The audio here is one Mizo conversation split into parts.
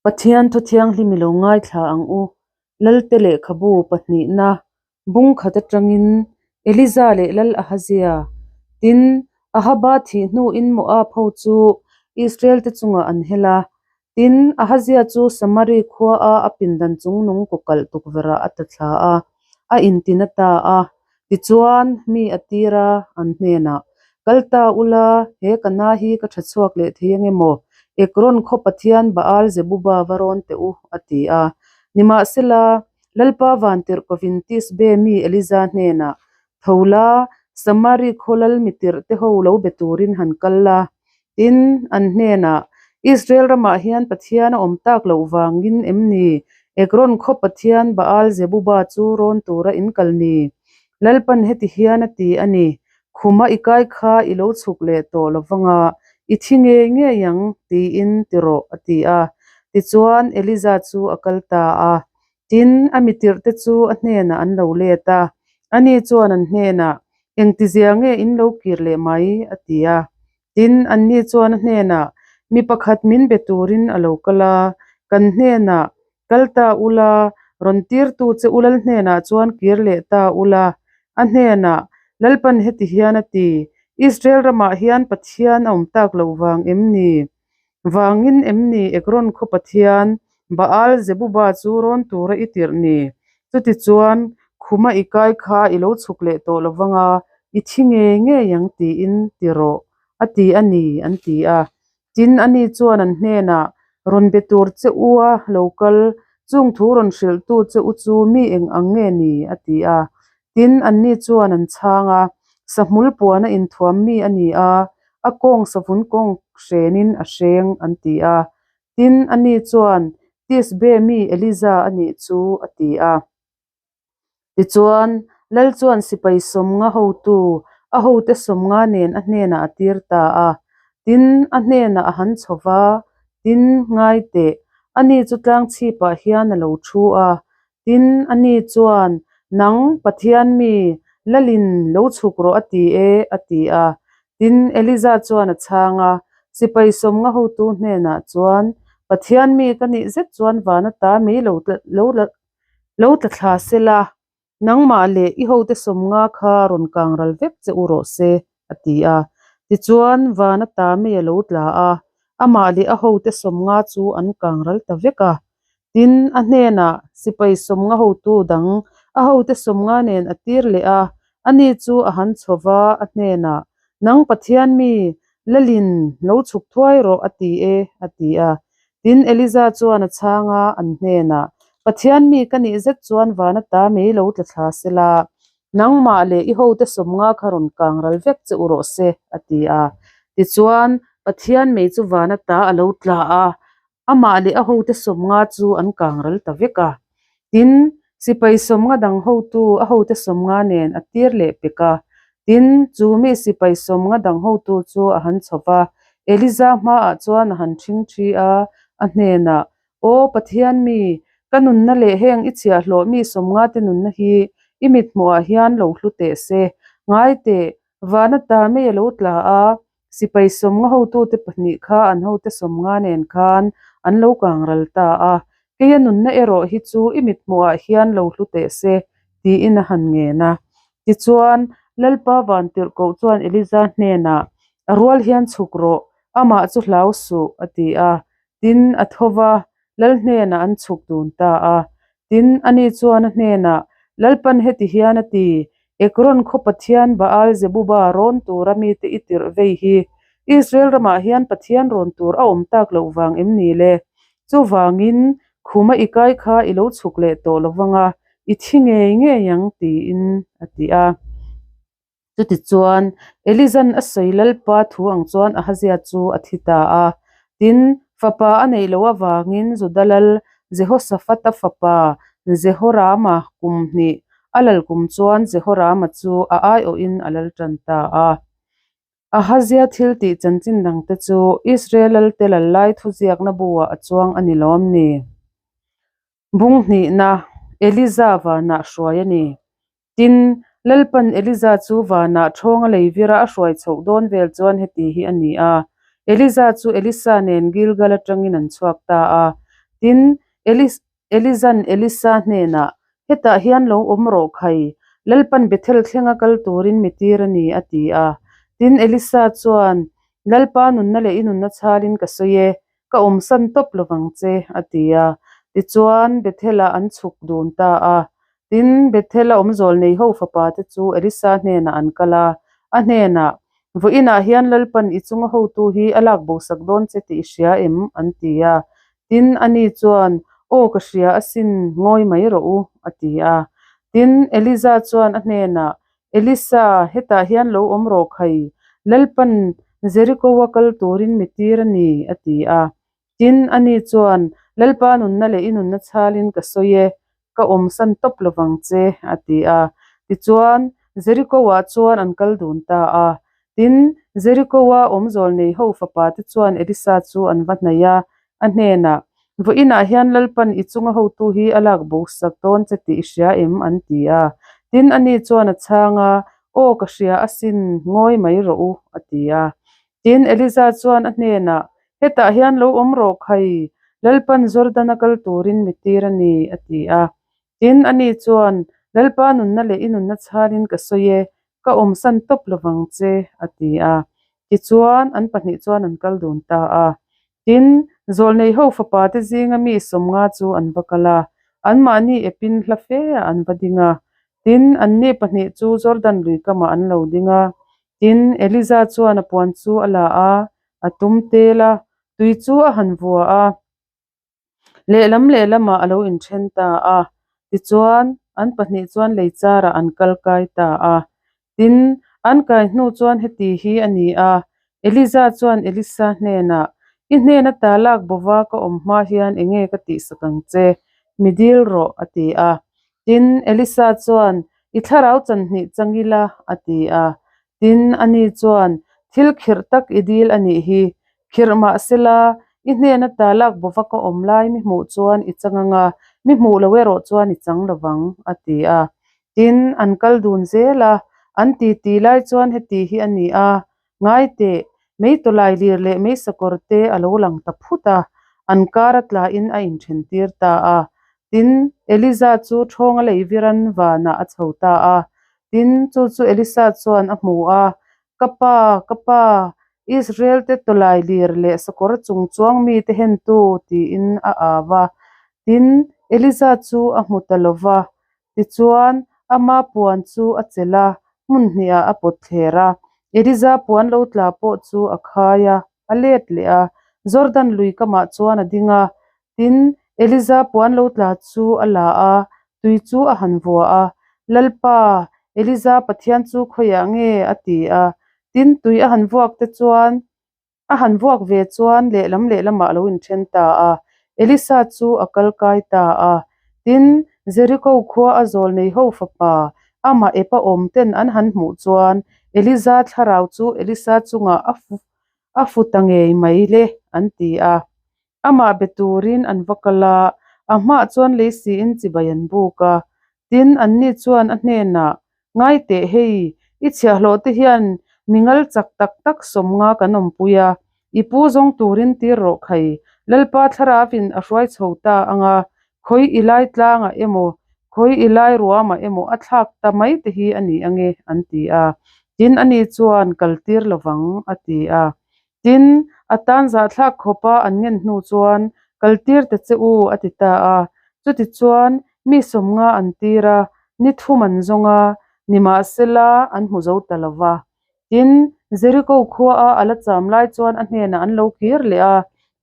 Pathian thu thianghlim i lo ngaithla ang u, Lalte lehkhabu pahnihna bung khat atangin Eliza leh Lal Ahazia, tin, Ahaba thih hnuin Moab ho chu Israel te chungah an hel a, tin, Ahazia chu Samari khuaa a pindan chungnung kawkalh tukverhah a tla thla a, a intina ta a. Tichuan, mi a tir a, an hnenah, Kal ta ula, he ka na hi ka tha chhuak leh thei ange maw? Ekron khaw pathian Baal Zebuba va rawn teh u, a ti a. Nimahsela, Lalpa vantirhkovin Tisbe mi Eliza hnenah, Tho la, Samari khaw lal mi tirh te ho lo be turin han kal la. Tin, an hnenah, Israel ramah hian Pathian a awm tak loh vangin em ni? Ekron khaw pathian Baal Zebuba chu rawn tura in kal ni? Lalpan heti hian a ti a ni, Khuma i kai kha i lo chhuk leh tawh lo vanga, i thi ngei ngei ang, tiin ti rawh, a ti a. Tichuan, Eliza chu a kal ta a. Tin, a mi tirhte chu a hnenah an lo let a. Ani chuan an hnenah, Engtizia nge in lo kir leh mai? a ti a. Tin, anni chuan a hnenah, Mi pakhat min be turin a lo kal a, kan hnenah, Kal ta ula, rawn tirtu che u lal hnenah chuan kir leh ta ula. A hnenah, Lalpan heti hian a ti, Israel ramah hian Pathian a awm tak loh vang em ni? Vangin em ni Ekron khaw pathian Baal Zebuba chu rawn tura i tirh ni? Chutichuan, khuma i kai kha i lo chhuk leh tawh lo vanga, i thi ngei ngei ang tiin ti rawh, a ti a ni, an ti a. Tin, ani chuan an hnenah, Rawn be tur che u a lo kal, chung thu rawn hrilhtu che u chu mi eng ang nge ni? a ti a. Tin, anni chuan an chhang a, Sahmul puan a inthuam mi a ni a, a kawng savun kawng hrenin a hreng, an ti a. Tin, ani chuan, Tisbe mi Eliza a nih chu, a ti a. Tichuan, Lal chuan sipai sawmnga hotu, a hote sawmnga nen a hnenah a tir ta a. Tin, a hnenah a han chho va, tin, ngai teh, ani chu tlang chhipah hian a lo thu a. Tin, ani chuan, Nang, Pathian mi, Lalin lo chhuk rawh a ti e, a ti a. Tin, Eliza chuan a chhang a, sipai sawmnga hotu hnenah chuan, Pathian mi ka nih zet chuan van ata mei lo lo Lo tla thla se la, nangmah leh i hote sawmnga kha rawn kang ral vek che u rawh se, a ti a. Tichuan, van ata mei a lo tla a, amah leh a hote sawmnga chu an kang ral ta vek a. Tin, a hnenah sipai sawmnga hotu dang a hote sawmnga nen a tir leh a, ani chu a han chho va, a hnenah, Nang Pathian mi, Lalin, lo chhuk thuai rawh, a ti e, a ti a. Tin, Eliza chuan a chhang a, an hnenah, Pathian mi ka nih zet chuan van ata mei lo tla thla se la, nangmah leh i hote sawmnga kha rawn kang ral vek che u rawh se, a ti a. Tichuan, Pathian mei chu van ata a lo tla a, amah leh a hote sawmnga chu an kang ral ta vek a. Tin, sipai sawmnga dang hotu a hote sawmnga nen a tir leh pek a. Tin, chu mi sipai sawmnga dang hotu chu a han chho va, Eliza hmaah chuan a han ṭhing ṭhi a, a hnenah, Aw Pathian mi, ka nunna leh heng i chhiahhlawh mi sawmnga te nunna hi i mithmuhah hian lo hlu teh se. Ngai teh, van ata mei a lo tla a, Sipai sawmnga hotute pahnih kha an hote sawmnga nen khan an lo kang ral ta a, keia nunna erawh hi chu i mithmuhah hian lo hlu teh se, tiin a han ngen a. Tichuan, Lalpa Vantirhkoh chuan Eliza hnenah, A rual hian chhuk rawh, amah chu hlau suh, a ti a. Tin, a tho va, Lal hnenah an chhuk dun ta a. Tin, ani chuan a hnenah, Lalpan heti hian a ti, Ekron khaw pathian Baal Zebuba rawn tura mite i tirh vei hi Israel ramah hian Pathian rawn tur a awm tak loh vang em ni le? Chuvangin, khuma i kai kha i lo chhuk leh tawh lo vanga, i thi ngei ngei ang, tiin a ti a. Chutichuan, Elizan a sawi Lalpa thu ang chuan Ahazia chu a thi ta a. Tin, fapa a neih loh avangin Juda lal Jehoshaphat-a fapa Jehorama kum hnih a lal kum chuan Jehorama chu a aiawhin a lal tan ta a. Ahazia thil tih chanchin dangte chu Israel lalte lal lai thuziakna buah a chuang a ni lawm ni? Bung hnihna, Eliza vanah hruai a ni. Tin, Lalpan Eliza chu vanah ṭhawnga lei vira a hruai chhoh dawn vel chuan heti hi a ni a, Eliza chu Elisa nen Gilgal aṭangin an chhuak ta a. Tin, Eliza'n Elisa hnenah, Hetah hian lo awm rawh khai, Lalpan Bethel thlenga kal turin mi tir a ni, a ti a. Tin, Elisa chuan, Lalpa nunna leh i nunna chhalin ka sawi e, ka awmsan tawp lovang che, a ti a. Tichuan, Bethel-ah an chhuk dun ta a. Tin, Bethel-a awm zawl nei ho fapa te chu Elisa hnenah an kal a, a hnenah, Vawiinah hian Lalpan i chunga hotu hi a lak bosak dawn che tih i hria em? an ti a. Tin, ani chuan, Aw ka hria asin, ngawi mai rawh u, a ti a. Tin, Eliza chuan a hnenah, Elisa, hetah hian lo awm rawh khai, Lalpan Jeriko-a kal turin mi tir a ni, a ti a. Tin, ani chuan, Lalpa nunna leh i nunna chhalin ka sawi e, ka awmsan tawp lovang che, a ti a. Tichuan, Jeriko-ah chuan an kal dun ta a. Tin, Jeriko-a awm zawl nei ho fapa te chuan Elisa chu an va hnaih a, a hnenah, Vawiinah hian Lalpan i chunga hotu hi a lak bo sak dawn che tih i hria em? an ti a. Tin, ani chuan a chhang a, Aw, ka hria asin, ngawi mai rawh u, a ti a. Tin, Eliza chuan a hnenah, Hetah hian lo awm rawh khai, Lalpan Jordan-a kal turin mi tir a ni, a ti a. Tin, ani chuan, Lalpa nunna leh i nunna chhalin ka sawi e, ka awmsan tawp lovang che, a ti a. Tichuan, an pahnih chuan an kal dun ta a. Tin, zawlneiho fapate zinga mi sawmnga chu an va kal a, anmahni epin hla feah an va ding a. Tin, anni pahnih chu Jordan lui kamah an lo ding a. Tin, Eliza chuan a puan chu a la a, a tum tel a, tui chu a han vua a. Lehlam lehlamah a lo inthen ta a, tichuan an pahnih chuan lei charah an kal kai ta a. Tin, an kai hnu chuan heti hi a ni a, Eliza chuan Elisa hnenah, I hnen ata lak bova ka awm hma hian enge ka tihsak ang che? Mi dil rawh, a ti a. Tin, Elisa chuan, I thlarau chanhnih chang ila, a ti a. Tin, ani chuan, Thil khirh tak i dil a nih hi. Khirh mah sela, i hnen ata lak bova ka awm lai mi hmuh chuan i chang ang a, mi hmuh lo erawh chuan i chang lo vang, a ti a. Tin, an kal dun zel a, an titi lai chuan heti hi a ni a, Ngai teh, mei tawlai lir leh mei sakawr te a lo lang ta phut a, an kar a tlain a inthen tir ta a. Tin, Eliza chu ṭhawnga lei viran vanah a chho ta a. Tin, chu chu Elisa chuan a hmu a, Ka pa, ka pa, Israel te tawlai lir leh sakawr chung chuang mite hentu, tiin a au a. Tin, Eliza chu a hmu ta lo va. Tichuan, ama puan chu a chelh a, hmun hnihah a pawt thler a. Eliza puan lo tla pawh chu a khai a, a let leh a. Jordan lui kamah chuan a ding a. Tin, Eliza puan lo tla chu a la a, tui chu a han vua a. Lalpa, Eliza Pathian chu khawiah nge? a ti a. Tin, tui a han vuak te chuan A han vuak ve chuan lehlam lehlamah a lo inthen ta a, Elisa chu a kal kai ta a. Tin, Jeriko khua a zawl nei ho fapa, amah epa awm ten an han hmuh chuan Eliza thlarau chu Elisa chungah a a fu ta ngei mai le, an ti a. Amah be turin an va kal a, a hmaah chuan lei siin chibai an buk a. Tin, anni chuan a hnenah, Ngai teh hei, i chhiahhlawh te hian mi ngal chak tak tak sawmnga kan awmpui a, i pu zawng turin tir rawh khai, Lalpa thlarauin a hruai chho ta ang a, khawi i lai tlangah emaw, khawi i lai ruamah emaw a thlak ta mai te hi a ni ange, an ti a. Tin, ani chuan, Kal tir lovang, a ti a. Tin, a tan zahthlak khawpa an ngen hnu chuan, Kaltir ta che u, a ti ta a. Chutichuan, mi sawmnga an tir a, ni thum an zawng a, nimahsela an hmu zo ta lo va. Tin, Jeriko khuaa a la cham lai chuan a hnenah an lo kir leh a,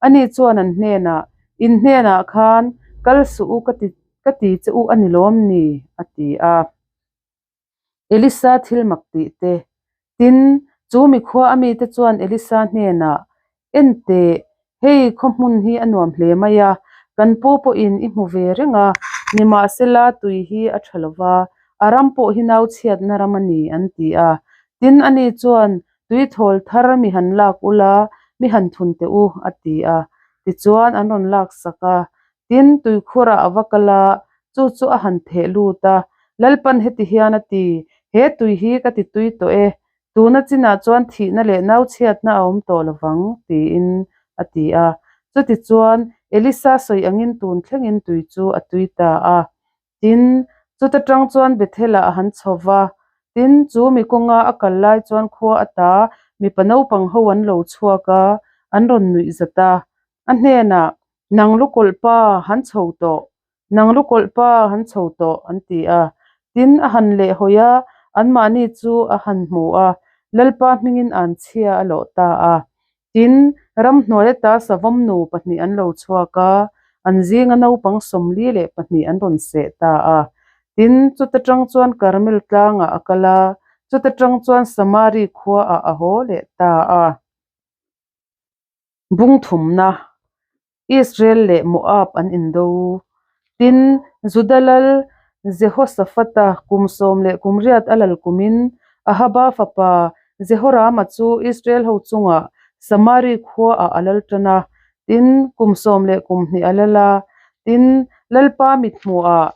ani chuan an hnenah, In hnenah khan kal suh u ka ti ka ti che u a ni lawm ni? a ti a. Elisa thil mak tih te. Tin, chu mikhua a mite chuan Elisa hnenah, En teh, hei khaw hmun hi a nuam hle mai a, kan pu pawhin i hmu ve reng a, nimahsela tui hi a tha lo va, a ram pawh hi nau chhiatna ram a ni, an ti a. Tin, ani chuan, Tui thawl thar mi han lak ula, mi han thun teh u, a ti a. Tichuan, an rawn laksak a. Tin, tuikhurah a va kal a, chu chu a han theh lut a, Lalpan heti hian a ti, He tui hi ka ti tui tawh e, tuna chinah chuan thihna leh nauchhiatna a awm tawh lovang, tiin a ti a. Chutichuan, Elisa sawi angin tun thlengin tui chu a tui ta a. Tin, chuta tang chuan Bethel-ah a han chho va. Tin, chu mi kawnga a kal lai chuan khua ata mipa naupang ho an lo chhuak a, an rawn nuih zat a. A hnenah, Nang lukawlh pa, han chho tawh! Nang lukawlh pa, han chho tawh! an ti a. Tin, a han lehhawi a, anmahni chu a han hmu a, Lalpa hmingin anchhia a lawh ta a. Tin, ramhnuai ata savawm nu pahnih an lo chhuak a, an zinga naupang 42 an rawn seh ta a. Tin, chuta tang chuan Karmel tlangah a kal a, chuta tang chuan Samari khuaah a haw leh ta a. Bung thumna, Israel leh Moab an indo. Tin, Juda lal Jehoshaphat-a kum sawm leh kum riat a lal kumin Ahaba fapa Jehorama chu Israel ho chungah Samari khuaah a lal tan a, tin, kum sawm leh kum hnih a lal a. Tin, Lalpa mithmuhah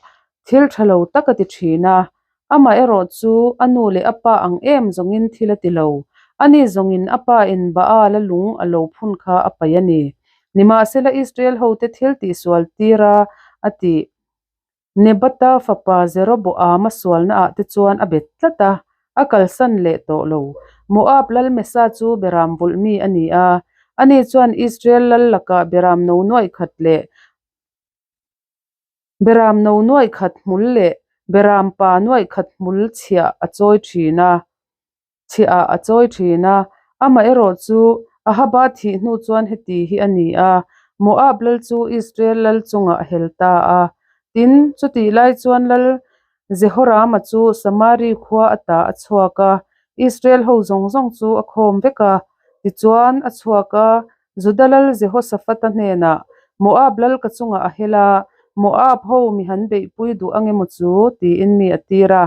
thil tha lo tak a ti thin a, Amaherawh chu a nu leh a pa ang em zawngin thil a ti lo. Ani zawngin a pa in Baal a lung a lo phun kha a paih a ni. Nimahsela Israel hote thil tihsual tira a tih Nebata fapa Jeroboama sualnaah te chuan a bet tlat a, a kalsan leh tawh lo. Moab lal Mesa chu beram vulh mi a ni a, ani chuan Israel lal lakah beram no nuaih khat leh Beram no nuaih khat hmul leh beram pa nuaih khat hmul chhiah a chawi thin a, chhiah ah a chawi thin a. Amaherawh chu Ahaba thih hnu chuan heti hi a ni a, Moab lal chu Israel lal chungah a hel ta a. Tin, chutih lai chuan lal Jehorama chu Samari khua ata a chhuak a, Israel ho zawng zawng chu a khawm vek a. Tichuan, a chhuak a, Juda lal Jehoshaphat-a hnenah, Moab lal ka chungah a hel a, Moab ho mi han beihpui duh ang emaw chu? tiin mi a tir a.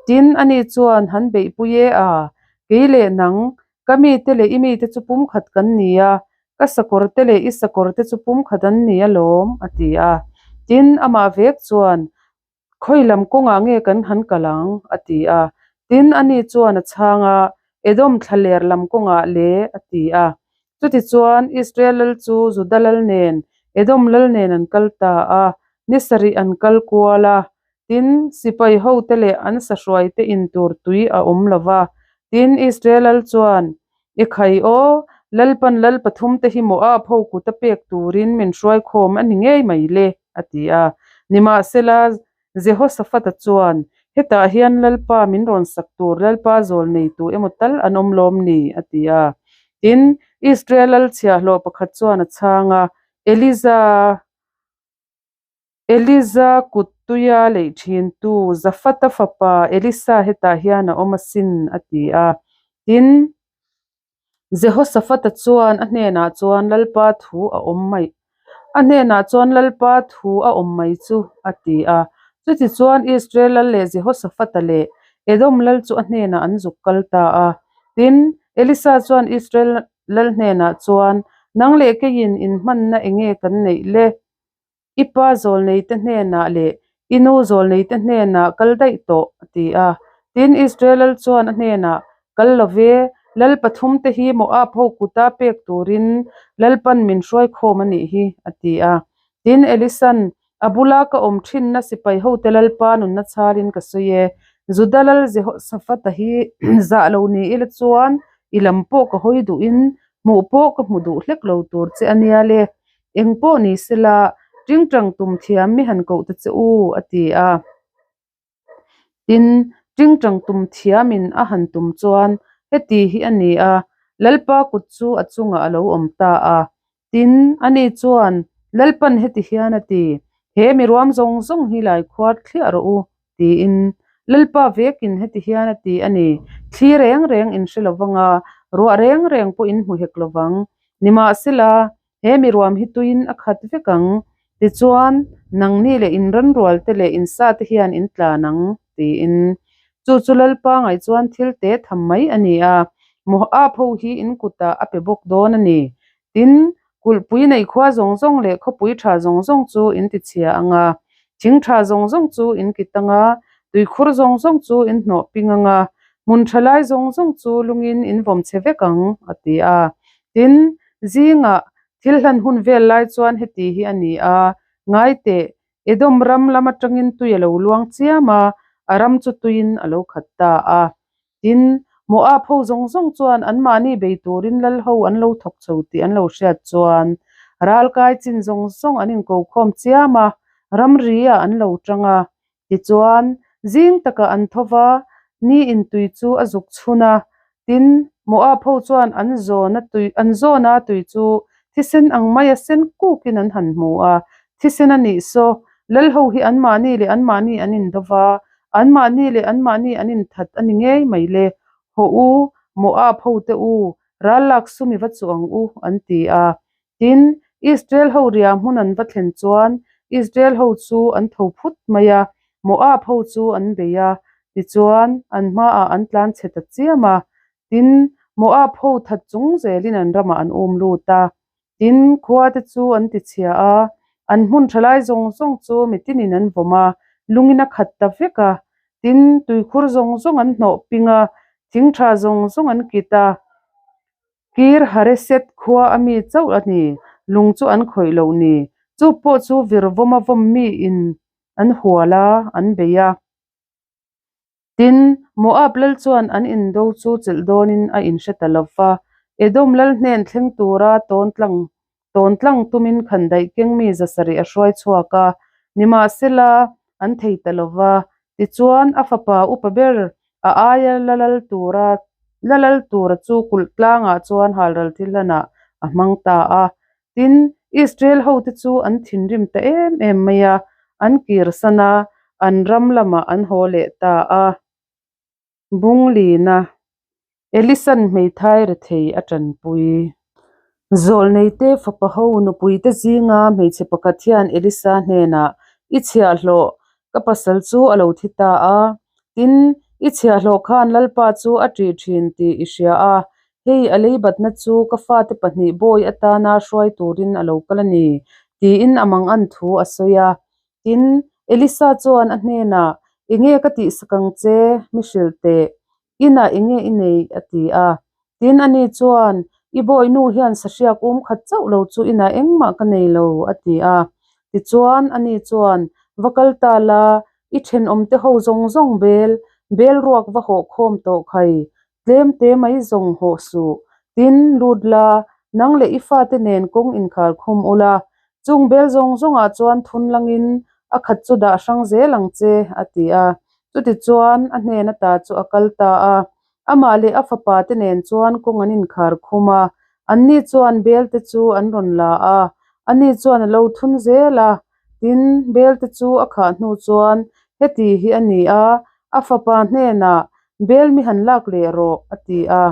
Tin, ani chuan, Han beihpui e a, kei leh nang, ka mite leh i mite chu pumkhat kan ni a, ka sakawrte leh i sakawrte chu pumkhat an ni alawm, a ti a. Tin, amah vek chuan, Khawi lam kawngah nge kan han kal ang? a ti a. Tin, ani chuan a chhang a, Edom thlaler lam kawngah le, a ti a. Chutichuan, Israel lal chu Juda lal nen, Edom lal nen an kal ta a, ni sarih an kal kual a. Tin, sipai hote leh an sahruaite in tur tui a awm lo va. Tin, Israel lal chuan, I khai aw, Lalpan lal pathumte hi Moab ho kut a pek turin min hruaikhawm a ni ngei mai le, a ti a. Nimahsela, Jehoshaphat-a chuan, Hetah hian Lalpa min rawn sak tur Lalpa zawl nei tu emaw tal an awm lawm ni? a ti a. Tin, Israel lal chhiahhlawh pakhat chuan a chhang a, Eliza, Eliza kut tuia leih thintu Zafata fapa Elisa hetah hian a awm asin, a ti a. Tin, Jehoshaphat-a chuan a hnenah chuan Lalpa thu a awm mai, a hnenah chuan Lalpa thu a awm mai chu, a ti a. Chutichuan Israel lal leh Jehoshaphat-a leh Edom lal chu a hnenah an zuk kal ta a. Tin, Elisa chuan Israel lal hnenah chuan, Nang leh keiin inhmanna enge kan neih le? I pa zawlneite hnenah leh i nu zawlneite hnenah kal daih tawh, a ti a. Tin, Israel lal chuan a hnenah, Kal lo ve, lal pathumte hi Moab ho kuta pek turin Lalpan min hruai khawm a nih hi, a ti a. Tin, Elisan, A bula ka awm thinna sipai hote Lalpa nunna chhalin ka sawi e. Juda lal Jehoshaphat-a hi zah lo ni ila chuan i lam pawh ka hawi duhin hmuh pawh ka hmu duh hlek lo tur che a nia le. Eng pawh ni sela, tingtang tum thiam mi han koh ta che u, a ti a. Tin, tingtang tum thiamin a han tum chuan heti hi a ni a, Lalpa kut chu a chungah a lo awm ta a. Tin, ani chuan, Lalpan heti hian a ti, He mi ruam zawng zawng hi laikhuar thliah rawh u, tiin Lalpa vekin heti hian a ti a ni, Thli reng reng in hre lovang a, ruah reng reng pawh in hmu hek lovang. Nimahsela, he mi ruam hi tuiin a khat vek ang. Tichuan, nangni leh in ranrualte leh in sate hian in tlan ang, tiin. Chu chu Lalpa ngaih chuan thil te tham mai a ni a, Moab ho hi in kutah a pe bawk dawn a ni. Tin, kulhpui nei khua zawng zawng leh khawpui tha zawng zawng chu in ti chhia ang a, thing tha zawng zawng chu in kit ang a, tuikhur zawng zawng chu in hnawh ping ang a, hmun tha lai zawng zawng chu lungin in vawm chhe vek ang, a ti a. Tin, zingah. Thil hlan hun vel lai chuan heti hi a ni a, Ngai teh, Edom ram lam atangin tui a lo luang chiam a, a ram chu tuiin a lo khat ta a. Tin, Moab ho zawng zawng chuan anmahni bei turin lal ho an lo thawk chho tih an lo hriat chuan ralkai chin zawng zawng an inkokhawm chiam a, ramri ah an lo tang a. Tichuan, zing takah an tho va, ni in tui chu a zuk chhun a. Tin, Moab ho chuan an zawna tui an zawna tui chu thisen ang maia sen kukin an han hmu a. Thisen a nih saw, lal ho hi anmahni leh anmahni an indo va, anmahni leh anmahni an inthat a ni ngei mai le. Hawh u, Moab hote u, ral lak sum i va chuh ang u, an ti a. Tin, Israel ho riah hmun an va thlen chuan Israel ho chu an tho phut mai a, Moab ho chu an bei a, tichuan an hmaah an tlan chhe ta chiam a. Tin, Moab ho that chung zelin an ramah an um lut a. Tin, khua te chu an ti chhia a, an hmun tha lai zawng zawng chu mitinin an vawm a, lungin a khat ta vek a. Tin, tuikhur zawng zawng an hnawh ping a, thing tha zawng zawng an kit a. Kir Hareset khua a mi chauh a ni, lung chu an khawih loh ni. Chu pawh chu virvawm a vawm miin an hual a, an bei a. Tin, Moab lal chuan an indo chu chelh dawnin a inhre ta lo va, Edom lal hnen thleng tura tawn tlang tawn tlang tumin khandaih keng mi zasarih a hruai chhuak a, nimahsela an thei ta lo va. Tichuan, a fapa upa ber a aia la lal tura la lal tura chu kulh tlangah chuan halral thil hlanah a hmang ta a. Tin, Israel hote chu an thinrim ta em em mai a, an kirsan a, an ram lamah an haw leh ta a. Bunglina, Elisan hmeithai rethei a tanpui. Zawlneite fapa ho nupuite zinga hmeichhe pakhat hian Elisa hnenah, I chhiahhlawh, ka pasal chu a lo thi ta a. Tin, i chhiahhlawh khan Lalpa chu a ṭih ṭhin tih i hria a, hei a leibatna chu ka fate pahnih bawi atana hruai turin a lo kal a ni, tiin a mangan thu a sawi a. Tin, Elisa chuan a hnenah, Enge ka tihsak ang che? Mi hrilh teh. Inah enge i nei? a ti a. Tin, ani chuan, I bawihnu hian sahriak um khat chauh lo chu inah engmah ka nei lo, a ti a. Tichuan, ani chuan, Va kal ta la, i thenawmte ho zawng zawng bel, bel ruak va hawh khawm tawh khai, tlem te mai zawng hawh suh. Tin, lut la, nang leh i fate nen kawng inkhar khum ula, chung bel zawng zawngah chuan thun langin a khat chu dah hrang zel ang che, a ti a. Chutichuan, a hnen ata chu a kal ta a. Amah leh a fapa te nen chuan kawng an inkhar khum a, anni chuan bel te chu an rawn la a, ani chuan a lo thun zel a. Tin, bel te chu a khah hnu chuan heti hi a ni a, a fapa hnenah, Bel mi han lak leh rawh, a ti a.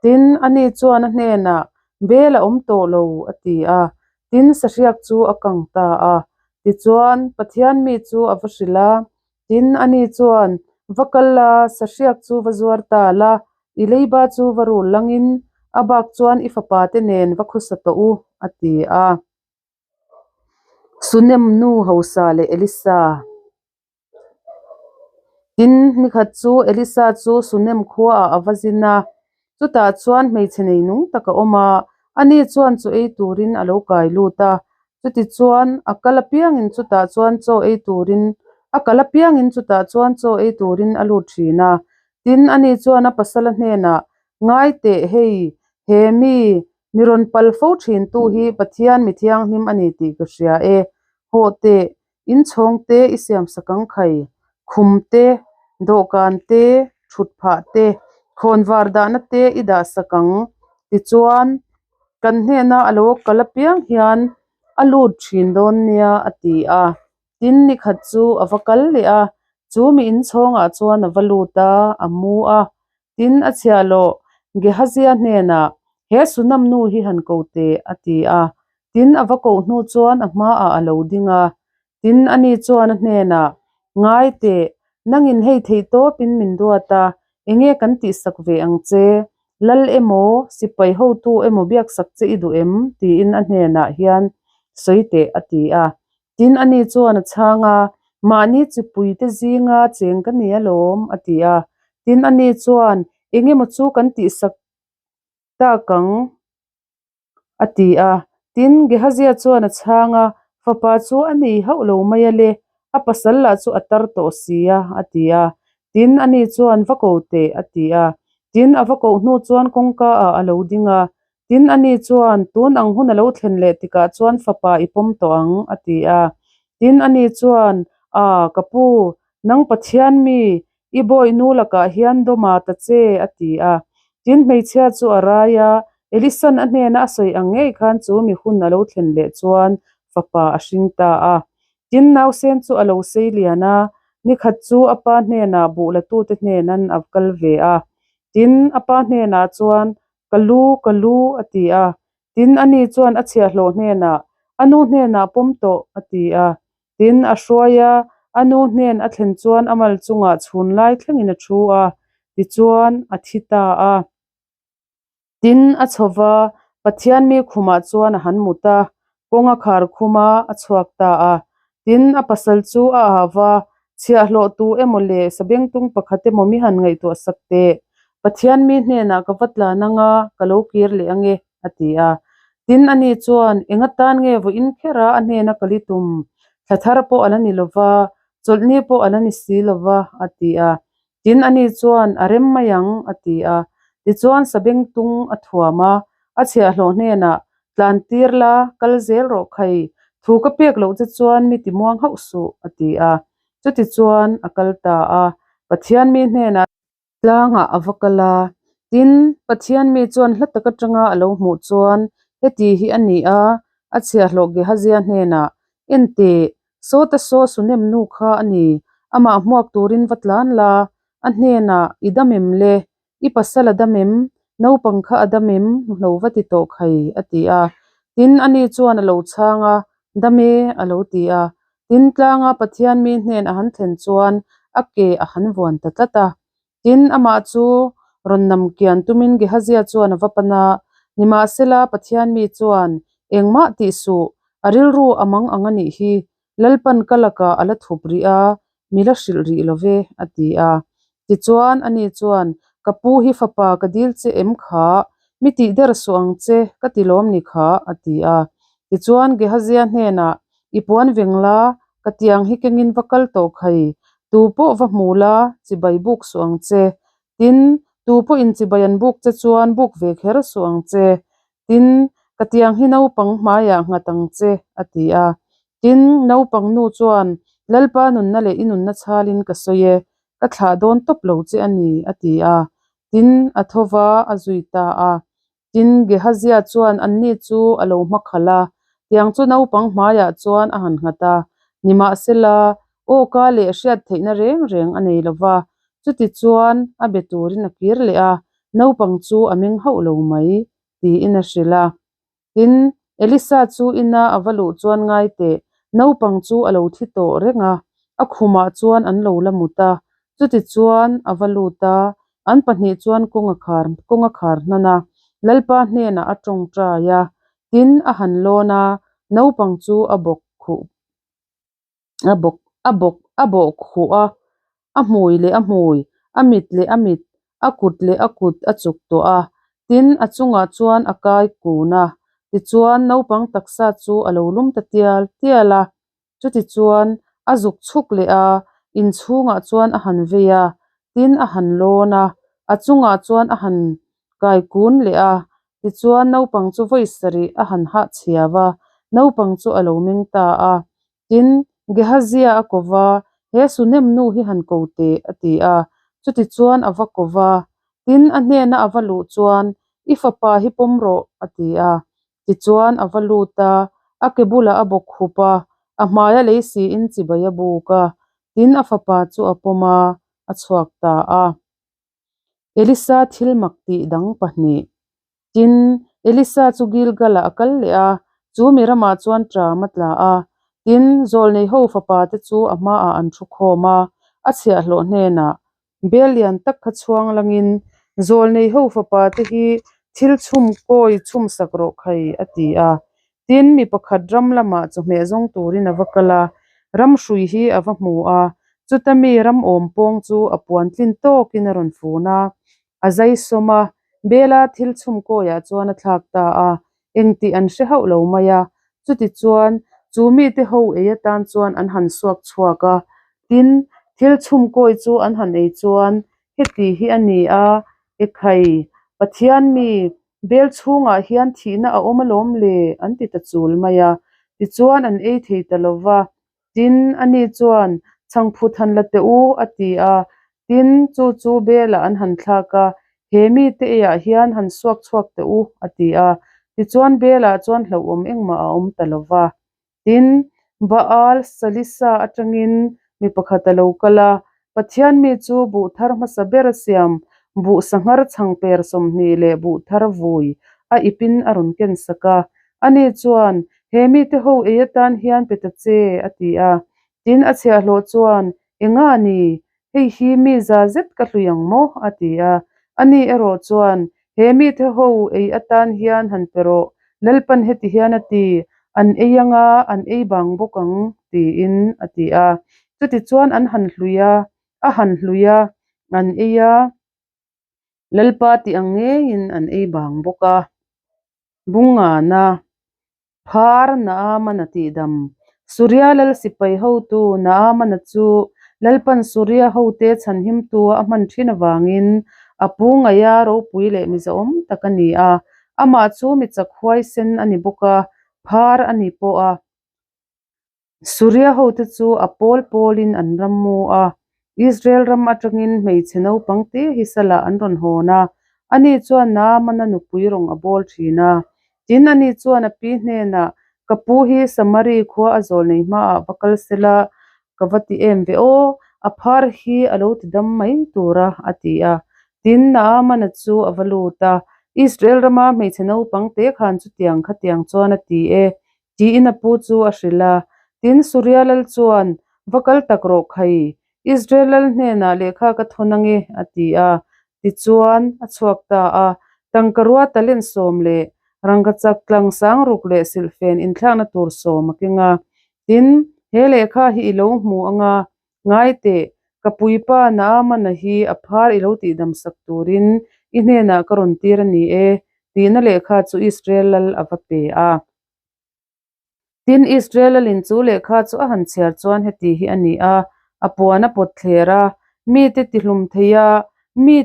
Tin, ani chuan a hnenah, Bel a awm tawh lo, a ti a. Tin, sahriak chu a kang ta a. Tichuan, Pathian mi chu a va hrilh a, Tin, ani chuan, Va kal la, sahriak chu va zuar ta la, i leiba chu va rul langin, a bak chuan i fapa te nen va khawsa tawh u, a ti a. Sunem nu Hosa leh Elisa. Tin, nikhat chu Elisa chu Sunem khuaah a va zin a, chutah chuan hmeichhe nei nung tak a awm a, ani chuan chaw ei turin a lo kai lut a, Chutichuan, a kal apiangin chutah chuan chaw ei turin a kal apiangin chutah chuan chaw ei turin a lut thin a. Tin, ani chuan a pasala hnenah, Ngai teh hei, he mi, mi rawn pal fo thintu hi Pathian mi thianghlim a ni tih ka hria e. Hawh teh, inchhawng te i siamsak ang khai, khum te, dawhkan te, thut phah te, khawnvar dahna te i dahsak ang. Tichuan, kan hnena a lo kal apiang hian a lut thin dawn nia a ti a. Tin, nikhat chu a va kal leh a, chu mi inchhawngah chuan a va lut a, a mu a. Tin, a chhiahhlawh Gehazia hnenah, He Sunam nu hi han ko teh, a ti a. Tin, a va koh hnu chuan a hmaah a lo ding a. Tin, ani chuan a hnenah, Ngai teh, nangin hei theih tawpin min duat a, enge kan tihsak ve ang che? Lal emaw, sipai hotu emaw biaksak che i duh em? tiin a hnenah hian sawi teh, a ti a. Tin, ani chuan a chhang a, Mahni chipuite zinga cheng ka ni alawm, a ti a. Tin, ani chuan, Engemaw chu kan tihsak tak ang? a ti a. Tin, Gehazia chuan a chhang a, Fapa chu a nei hauh lo mai a le, a pasal lah chu a tar tawh si a, a ti a. Tin, ani chuan, Va ko teh, a ti a. Tin, a va koh hnu chuan kawngka ah a lo ding a. Tin, ani chuan, Tun ang hun a lo thlen leh tikah chuan fapa i pawm tawh ang, a ti a. Tin, ani chuan, A, ka pu, nang Pathian mi, i bawi nu lakah hian dawma ta che, a ti a. Tin, hmeichhia chu a rai a, Elisan a hnena a sawi ang ngei khan chu mi hun a lo thlen leh chuan fapa a hring ta a. Tin, nausen chu a lo sei lian a, nikhat chu a pa hnenah buh latute hnenan a kal ve a. Tin, a pa hnenah chuan, Ka lu, ka lu, a ti a. Tin, ani chuan a chhiahhlawh hnenah, A nu hnenah pawm tawh, a ti a. Tin, a hruai a, a nu hnen a thlen chuan a mal chungah chhun lai thlengin a thu a, tichuan a thi ta a. Tin, a chho va, Pathian mi khumah chuan a han mut a, kawng a khar khum a, a chhuak ta a. Tin, a pasal chu a au va, Chhiahhlawh tu emaw leh sabengtung pakhat emaw mi han ngaihtuah sak teh. Pathian mi hnenah ka va tlan ang a, ka lo kir leh ang e, a ti a. Tin, ani chuan, Eng atan nge vawiin kher a, a hnena ka li tum? Thla thar pawh a la ni lo va, chawlhni pawh a la ni si lo va, a ti a. Tin, ani chuan, A rem mai ang, a ti a. Tichuan, sabengtung a thuam a, a chhiahhlawh hnenah, Tlan tir la, kal zel rawh khai, thu ka pek loh che chuan mi ti muang hauh suh, a ti a. Chutichuan, a kal ta a, Pathian mi hnenah. Tlangah a va kal a, tin, Pathian mi chuan hla tak atanga a lo hmuh chuan heti hi a ni a, a chhiahhlawh Gehazia hnenah, Enteh, sawta saw Sunem nu kha a ni, amah hmuak turin va tlan la, a hnenah, I dam em le? I pasal a dam em? Naupang kha a dam em? Hlo va ti tawh khai, a ti a. Tin, ani chuan a lo chhang a, Dam e, a lo ti a. Tin, tlanga Pathian mi hnen a han thlen chuan a ke a han vuan ta tlat a. Tin, amah chu rawn nam kian tumin Gehazia chuan a va pan a. Nimahsela, Pathian mi chuan, Engmah tih suh, a rilru a mang ang a nih hi, Lalpan ka lakah a la thup rih a, mi la hrilh rih lo ve, a ti a. Tichuan, ani chuan, Ka pu hi fapa ka dil che em kha? Mi tih der suh ang che, ka ti lawm ni kha, a ti a. Tichuan, Gehazia hnenah, I puan veng la, ka tiang hi kengin va kal tawh khai, tu pawh va hmu la, chibai buk suh ang che. Tin, tu pawhin chibai an buk che chuan buk ve kher suh ang che. Tin, ka tiang hi naupang hmaiah nghat ang che, a ti a. Tin, naupang nu chuan, Lalpa nunna leh i nunna chhalin ka sawi e, ka thlah dawn tawp lo che a ni, a ti a. Tin, a tho va, a zui ta a. Tin, Gehazia chuan anni chu a lo hma khalh a, tiang chu naupang hmaiah chuan a han nghat a. Nimahsela, aw ka leh hriat theihna reng reng a nei lo va, chutichuan a be turin a kir leh a, naupang chu a meng hauh lo mai, tiin a hrilh a. Tin, Elisa chu ina a va luh chuan ngai teh, naupang chu a lo thi tawh reng a, a khumah chuan an lo la mut a. Chutichuan a va lut a, an pahnih chuan kawng a khar kawng a khar hnan a, Lalpa hnenah a tawngtai a. Tin, a han lawn a, naupang chu a bawk khuh a bawk a bawk a bawh khuh a, a hmui leh a hmui, a mit leh a mit, a kut leh a kut a chuk tawh a, tin a chungah chuan a kai kun a, tichuan naupang taksa chu a lo lum ta tial tial a, chutichuan a zuk chhuk leh a, inchhungah chuan a han vei a, tin a han lawn a, a chungah chuan a han kai kun leh a, tichuan naupang chu vawi sarih a han hah chhiau a, naupang chu a lo meng ta a. Tin, Gehazia a ko va, He Sunem nu hi han ko teh, a ti a. Chutichuan a va ko va. Tin, a hnena a va luh chuan, I fapa hi pawm rawh, a ti a. Tichuan a va lut a, a ke bulah a bawk khup a, a hmaia lei siin chibai a buk a. Tin, a fapa chu a pawm a, a chhuak ta a. Elisa thil mak tih dang pahnih. Tin, Elisa chu Gilgal-ah a kal leh a, chu mi ramah chuan ṭam a tla a. Tin, zawlnei ho fapa te chu a hmaah an thu khawm a, a chhiahhlawh hnenah bel lian tak kha chhuang langin, Zawlnei ho fapa te hi thil chhum kawi chhum sak rawh khai, a ti a. Tin, mi pakhat ram lamah chawhmeh zawng turin a va kal a, ram hrui hi a va hmu a, chuta mi ram awm pawng chu a puan tlin tawkin a rawn fun a, a zai sawm a, Bela thil chhum kawiah chuan a thlak ta a. Engtih an hre hauh lo mai a. Chutichuan, chu mite ho ei atan chuan an han suak chhuak a. Tin, thil chhumkawi chu an han ei chuan, Heti hi a ni a, Ekhai, Pathian mi, bel chhungah hian thihna a awm alawm le, an ti ta chul mai a. Tichuan an ei thei ta lo va. Tin, ani chuan, Chhangphut han la teh u, a ti a. Tin, chu chu belah an han thlak a, He mite eiah hian han suak chhuak teh u, a ti a. Tichuan belah chuan hlauhawm engmah a awm ta lo va. Tin, Baal Salisa atangin mi pakhat a lo kal a, Pathian mi chu buh thar hmasa ber a siam, buh sanghar chhangper 20 leh buh thar vui a ipin a rawn ken sak a. Ani chuan, He mite ho ei atan hian pe ta che, a ti a. Tin, a chhiahhlawh chuan, Enga ni? Hei hi mi za zet ka hlui ang maw? a ti a. Ani erawh chuan, He mite ho ei atan hian han pe rawh, Lalpan heti hian a ti, An ei anga an ei bang bawk ang, tiin a ti a. Chutichuan an han hlui a, a han hlui a, an ei a. Lalpa tih ang ngeiin an ei bang bawk a. Bungana. Phar Naamana tihdam. Suria lal sipai hotu Naamana chu Lalpan Suria hote chhanhimtua a hman thin avangin a pu ngaia ropui leh mizaawm tak a ni a. Amah chu mi chak huaisen a ni bawk a, phar a ni pawh a. Suria hote chu a pawl pawlin an ram mu a, Israel ram atangin hmeichhe naupang te hi salah an rawn hawn a, ani chuan Naamana nupui rawng a bawl thin a. Tin, ani chuan a pi hnenah, Ka pu hi Samari khua a zawl nei hmaah va kal sela ka va ti em ve aw, a phar hi a lo ti dam mai tur a, a ti a. Tin, Naamana chu a va lut a, Israel rama hmeichhe naupang te khan chutiang khatiang chuan a ti e, Tiin a pu chu a hrilh a. Tin, Suria lal chuan, Va kal tak rawh khai, Israel lal hnenah lehkha ka thawn ange, a ti a. Tichuan, a chhuak ta a. Tangkarua talent 10 leh rangkachak tlang 6000 leh silhfen inthlakna tur 10 a keng a. Tin, he lehkha hi i lo hmu anga, ngai teh, ka puipa Naamana hi a phar i lo tihdam sak turin i hnenah ka rawn tir a ni e, tihna lehkha chu Israel lal a va pe a. Tin, Israel lalin chu lehkha chu a han chhiar chuan heti hi a ni a, a puan a pawt thler a, mite tihlum thei a, mi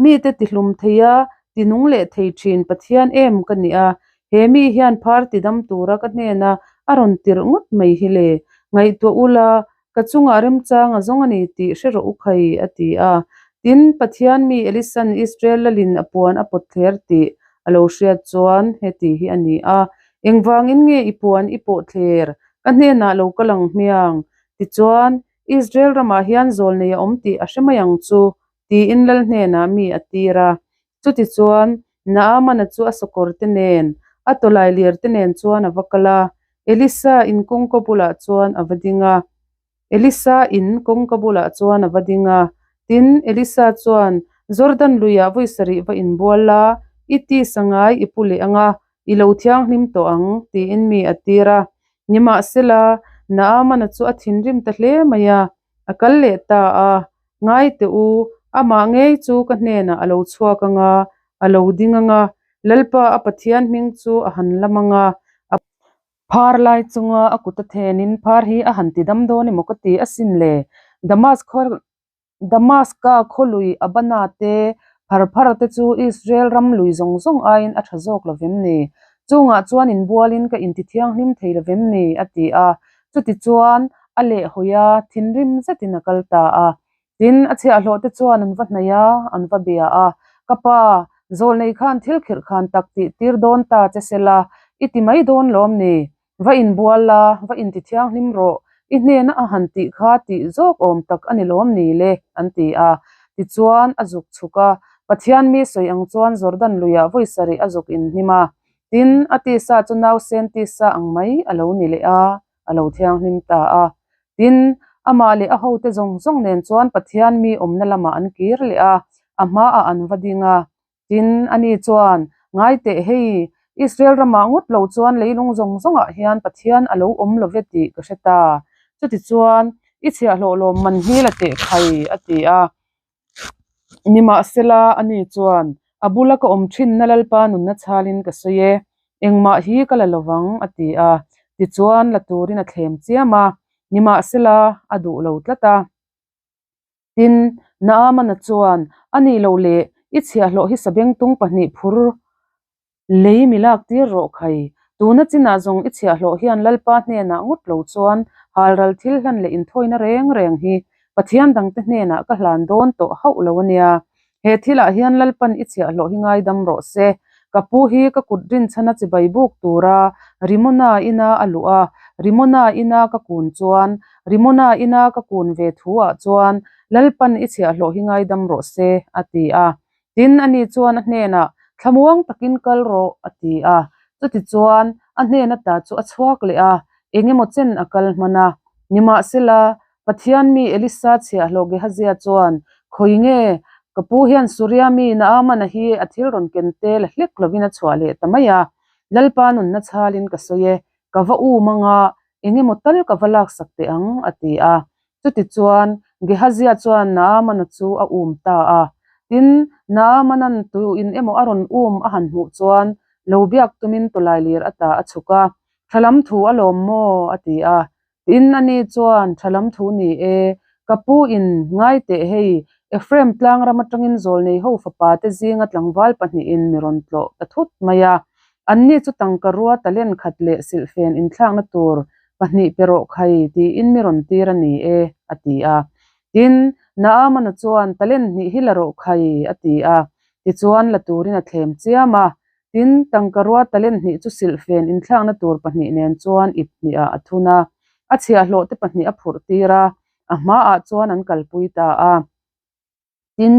mite tihlum thei a, tinung leh thei thin Pathian em ka ni a, he mi hian phar tidam tura ka hnena a rawn tirh ngawt mai hi le, ngaihtuah ula, Ka chungah remchang a zawng a ni tih hre rawh u khai, a ti a. Tin, Pathian mi Elisan Israel lalin a puan a pawt thler tih a lo hriat chuan heti hi a ni a, Engvangin nge i puan i pawh thler? Ka hnenah lo kal ang hmiang. Tichuan, Israel ramah hian zawlnei a awm tih a hre mai ang chu, tiin lal hnenah mi a tir a. Chutichuan, Naamana chu a sakawrte nen, a tawlailirte nen chuan a va kal a, Elisa in kawngka bulah chuan a va ding a. Elisa in kawngka bulah chuan a va ding a. Tin, Elisa chuan, Jordan luiah vawi sarih va inbual la, i tisa ngai i pu leh ang a, i lo thianghlim tawh ang, tiin mi a tir a. Nimahsela, Naamana chu a thinrim ta hle mai a, a kal leh ta a, Ngai teh u, amah ngei chu ka hnenah a lo chhuak ang a, a lo ding ang a, Lalpa a Pathian hming chu a han lam ang a, a phar lai chunga a kut a thenin phar hi a han ti dam dawn emaw ka ti asin le. Damaska khaw lui Abana te, Pharphar te chu Israel ram lui zawng zawng aiin a tha zawk lo vem ni? Chungah chuan inbualin ka intithianghlim thei lo vem ni? a ti a. Chutichuan, a lehhawi a, thinrim zetin a kal ta a. Tin, a chhiahhlawh te chuan an va hnaih a, an va bia a, Ka pa, zawlnei khan thil khirh khan tak tih tir dawn ta che sela, i ti mai dawn lawm ni? Va inbual la, va intithianghlim rawh, i hnena a han tih kha tih zawk awm tak a ni lawm ni le? an ti a. Tichuan, a zuk chhuk a, Pathian mi sawi ang chuan Jordan luiah vawi sarih a zuk inhnim a. Tin, a tisa chu nausen tisa ang mai a lo ni leh a, a lo thianghlim ta a. Tin, amah leh a hote zawng zawng nen chuan Pathian mi awmna lamah an kir leh a, a hmaah an va ding a. Tin, ani chuan, Ngai teh hei, Israel ramah ngawt lo chuan leilung zawng zawngah hian Pathian a lo awm lo ve tih ka hre ta. Chutichuan, i chhiahhlawh lawmman hi la teh khai, a ti a. Nimahsela, ani chuan, A bula ka awm thinna Lalpa nunna chhalin ka sawi e. Engmah hi ka la lovang, a ti a. Tichuan, la turin a thlem chiam a, nimahsela, a duh lo tlat a. Tin, Naamana chuan, A nih loh leh, i chhiahhlawh hi sabengtung pahnih phur lei mi lak tir rawh khai. Tuna chinah zawng i chhiahhlawh hian Lalpa hnenah ngawt lo chuan halral thil hlan leh inthawina reng reng hi Pathian dangte hnenah ka hlan dawn tawh hauh lo a nia. He thilah hian Lalpan i chhiahhlawh hi ngaidam rawh se. Ka pu hi ka kut rinchhana chibai buk tura Rimona ina a luh a, Rimona ina ka kun chuan, Rimona ina ka kun ve thu ah chuan Lalpan i chhiahhlawh hi ngaidam rawh se, a ti a. Tin, ani chuan a hnenah, Thlamuang takin kal rawh, a ti a. Chutichuan, a hnen ata chu a chhuak leh a, engemaw chen a kal hman a. Nimahsela, Pathian mi Elisa chhiahhlawh Gehazia chuan, Khawi nge, ka pu hian Suria mi Naamana hi a thil rawn ken te la hlek lovin a chhuah leh ta mai a. Lalpa nunna chhalin ka sawi e, ka va um anga, engemaw tal ka va laksak teh ang, a ti a. Chutichuan, Gehazia chuan Naamana chu a um ta a. Tin, Naamanan tuin emaw a rawn um a han hmuh chuan, lo biak tumin tawlailir ata a chhuk a, Tha lam thu a lawm maw? a ti a. Tin, ani chuan, Tha lam thu ni e, ka pu in ngai teh hei, Ephraim tlang ram atangin zawlnei ho fapa te zinga tlangval pahnihin mi rawn tlawh ta thut mai a. Anni chu tangka rua talent khat leh silhfen inthlakna tur pahnih pe rawh khai tiin mi rawn tir a ni e, a ti a. Tin, Naamana chuan, Talent hnih hi la rawh khai, a ti a. Tichuan, la turin a thlem chiam a. Tin, tangka rua talent hnih chu silhfen inthlakna tur pahnih nen chuan ip hnihah a thun a. A chhiahhlawh te pahnih a phurh tir a, a hmaah chuan an kalpui ta a. Tin,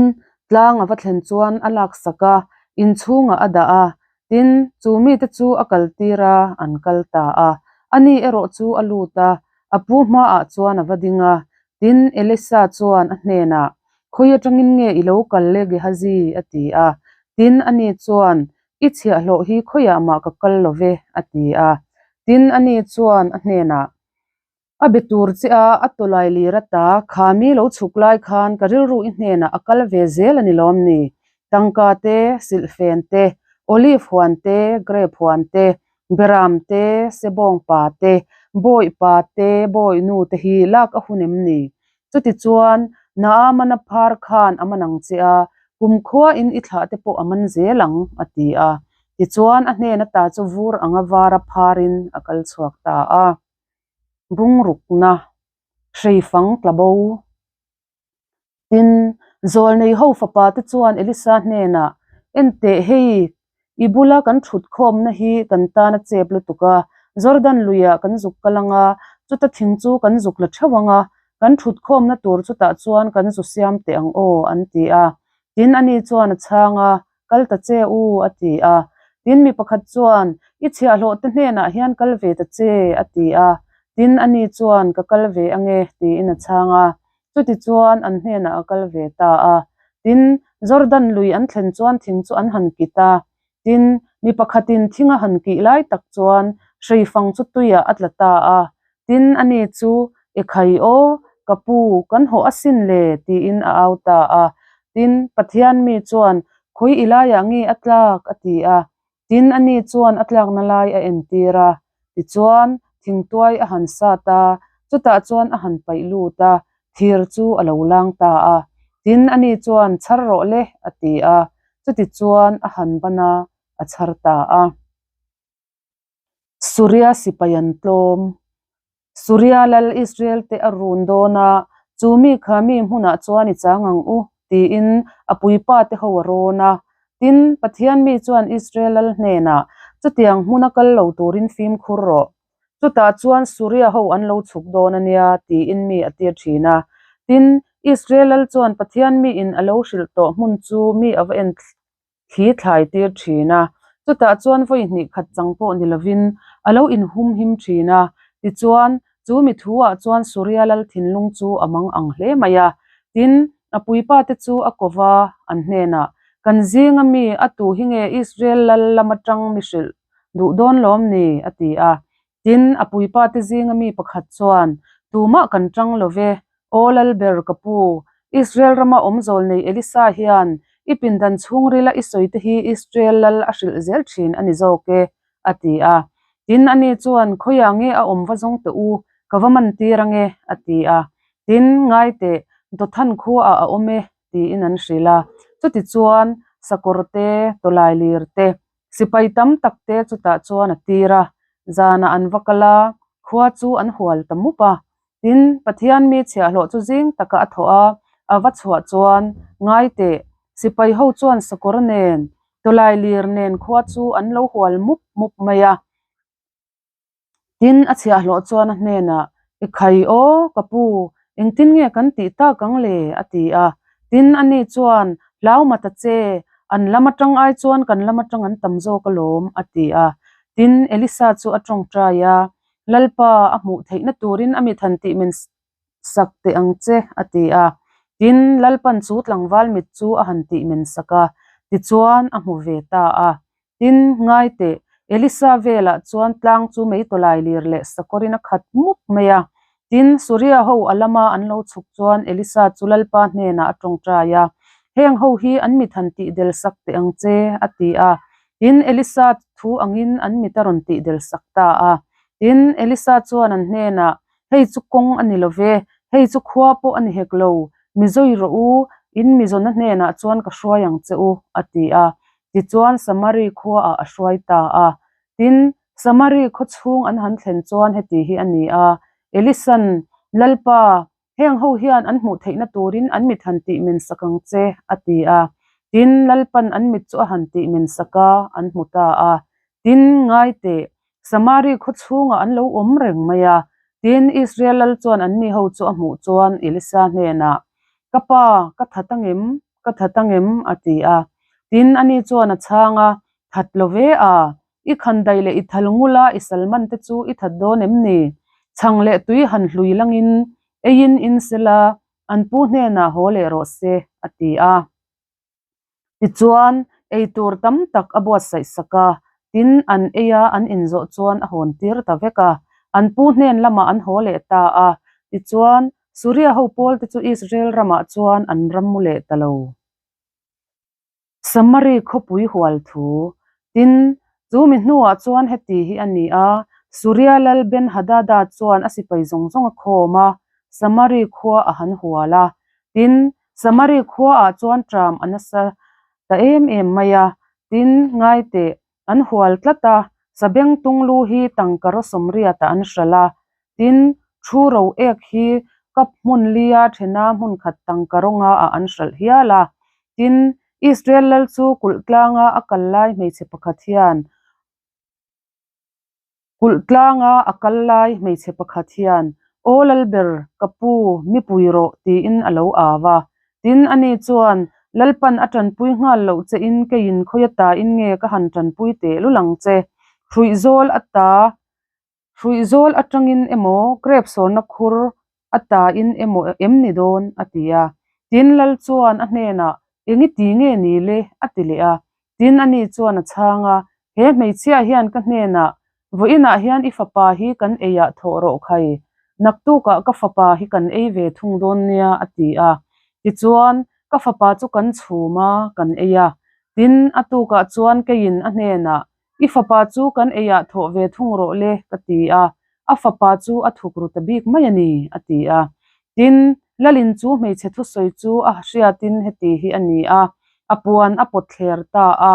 tlang a va thlen chuan a laksak a, inchhungah a dah a. Tin, chu mite chu a kaltir a, an kal ta a. Ani erawh chu a lut a, a pu hmaah chuan a va ding a. Tin, Elisa chuan a hnenah, Khawi atangin nge i lo kal le Gehazi? a ti a. Tin, ani chuan, I chhiahhlawh hi khawiah mah ka kal lo ve, a ti a. Tin, ani chuan a hnenah, A be tur che a, a tawlai lir ata, kha mi lo chhuk lai khan ka rilru i hnenah a kal ve zel a ni lawm ni? Tangka te, silhfen te, olive huan te, grape huan te, beram te, sebawng pa te, bawih pa te, bawih nu te hi lak a hun em ni? Chutichuan, Naamana phar khan a man ang che a, kumkhua in i thlah te pawh a man zel ang, a ti a. Tichuan, a hnen ata chu vur anga vara pharin a kal chhuak ta a. Bungrukna, hreifang tla bo. Tin, zawlnei ho fapa te chuan Elisa hnenah, Enteh hei, i bula kan thut khawmna hi kan tan a chep lutuk a, Jordan luiah kan zuk kal ang a, chuta thing chu kan zuk la theuh ang a, kan thut khawmna tur chutah chuan kan zu siam teh ang aw, an ti a. Tin, ani chuan a chhang a, Kal ta che u, a ti a. Tin, mi pakhat chuan, I chhiahhlawh te hnenah hian kal ve ta che, a ti a. Tin, ani chuan, Ka kal ve ange, tiin a chhang a. Chutichuan, an hnenah a kal ve ta a. Tin, Jordan lui an thlen chuan thing chu an han kit a. Tin, mi pakhatin thing a han kih lai tak chuan hreifang chu tuiah a tla ta a. Tin, ani chu, E khai aw, ka pu, kan hawh asin le, tiin a au ta a. Tin, Pathian mi chuan, Khawi i laiah nge a tlak? a ti a. Tin, ani chuan a tlakna lai a entir a. Tichuan, thingtuai a han sat a, chutah chuan a han paih lut a, thir chu a lo lang ta a. Tin, ani chuan, Chhar rawh le, a ti a. Chutichuan, a han ban a, a chhar ta a. Suria sipai an tlawm. Suria lal Israel te a run dawn a, chu mi kha mi hmunah chuan i chang ang u, tiin a puipa te ho a rawn a. Tin, Pathian mi chuan Israel lal hnenah, Chutiang hmuna kal lo turin fimkhur rawh. Chutah chuan Suria ho an lo chhuk dawn a nia, tiin mi a tir thin a. Tin, Israel lal chuan Pathian miin a lo hrilh tawh hmun chu mi a va en thli thlai tir thin a, chutah chuan vawi hnih khat chang pawh ni lovin a lo inhum him thin a. Tichuan, chu mi thu-ah chuan Suria lal thinlung chu a mang ang hle mai a. Tin, a puipa te chu a ko va, an hnenah, Kan zinga mi a tu hi nge Israel lal lam atang mi hrilh duh dawn lawm ni? a ti a. Tin, a puipa te zinga mi pakhat chuan, Tumah kan tang lo ve, Aw Lalber ka pu, Israel rama awm zawl nei Elisa hian i pindan chhungrila i sawi te hi Israel lal a hrilh zel thin a ni zawk e, A ti a. Tin, ani chuan, Khawiah nge a awm va zawng teh u, ka va man tir ange, a ti a. Tin, ngai teh, Dothan khuaah a awm e, tiin an hrilh a. Chutichuan, sakawr te, tawlailir te, sipai tam tak te chutah chuan a tir a. Zanah an va kal a, khua chu an hual ta mup a. Tin, Pathian mi chhiahhlawh chu zing taka a thawh a, a va chhuah chuan, Ngai teh, sipai ho chuan sakawr nen, tawlailir nen khua chu an lo hual mup mup mai a. Tin, a chhiahhlawh chuan a hnenah, I khai aw, ka pu, engtin nge kan tih tak ang le? a ti a. Tin, ani chuan, Hlau ma ta che, an lam atang ai chuan kan lam atang an tam zawk alawm, a ti a. Tin, Elisa chu a tawngtai a, Lalpa, a hmuh theihna turin a mit han tih men sak teh ang che, a ti a. Tin, Lalpan chu tlangval mit chu a han tih men sak a, tichuan a hmu ve ta a. Tin, ngai teh, Elisa velah chuan tlang chu mei tawlai lir leh sakawrin a khat mup mai a. Tin, Suria ho a lama an lo chhuk chuan Elisa chu Lalpa hnenah a tawngtai a, Heng ho hi an mit han tih del sak teh ang che, a ti a. Tin, Elisa thu angin an mit a rawn tih del sak ta a. Tin, Elisa chuan an hnenah, Hei chu kawng a ni lo ve, hei chu khua pawh a ni hek lo, mi zawi rawh u, in mizawna hnenah chuan ka hruai ang che u, a ti a. Tichuan Samari khuaah a hruai ta a. Tin, Samari khaw chhung an han thlen chuan heti hi a ni a, Elisa'n, Lalpa, heng ho hian an hmuh theihna turin an mit han tih men sak ang che, a ti a. Tin, Lalpa'n an mit chu a han tih men sak a, an hmu ta a. Tin, ngai teh, Samari khaw chhungah an lo awm reng mai a. Tin, Israel lal chuan anni ho chu a hmuh chuan Elisa hnenah, Ka pa, ka that angem? Ka that angem? a ti a. Tin, ani chuan a chhang a, That lo ve a, i khandai leh i thal ngula i salman te chu i that dawn em ni? Chhang leh tui han hlui langin eiin in sela, an pu hnenah haw leh rawh se, a ti a. Tichuan, ei tur tam tak a buatsaih sak a, tin, an ei a, an inzawh chuan a hawn tir ta vek a. An pu hnen lamah an haw leh ta a. Tichuan, Suria ho pawl te chu Israel ramah chuan an ram mu leh ta lo. Samari khawpui hual thu. Tin, chu mi hnuah chuan heti hi a ni a, Suria lal Ben-Hadada chuan a sipai zawng zawng a khawm a, Samari khua a han hual a. Tin, Samari khuaah chuan ṭam a nasa ta em em mai a, tin, ngai teh, an hual tlat a, sabeng tunglu hi tangka raw sawmriatah an hralh a, tin, thu ro ek hi cup hmun lia ṭhena hmun khat tangka rawngaah an hralh hial a, tin, Israel lal chu kulh tlanga a kal lai hmeichhe pakhat hian Kulh tlanga a kal lai hmeichhe pakhat hian, Aw Lalber, ka pu, mi pui rawh, tiin a lo au a. Tin, ani chuan, Lalpan a tanpui nghal loh che in keiin khawia tain nge ka han tanpui teh lul ang che? Hruihzawl a ta, hruihzawl atangin emaw, grep sawrna khur a tain emaw em ni dawn? a ti a. Tin, Lal chuan a hnenah, Eng i ti nge ni le? a ti leh a. Tin, ani chuan a chhang a, He hmeichhia hian ka hnenah, Vawiinah hian i fapa hi kan eiah thawh rawh khai, naktukah ka fapa hi kan ei ve thung dawn nia, a ti a. Tichuan, ka fapa chu kan chhum a, kan ei a. Tin, a tukah chuan keiin a hnenah, I fapa chu kan eiah thawh ve thung rawh le, ka ti a, a fapa chu a thuk ru ta bik mai a ni, a ti a. Tin, Lalin chu hmeichhe thusawi chu a hriatin heti hi a ni a, a puan a pawt thler ta a,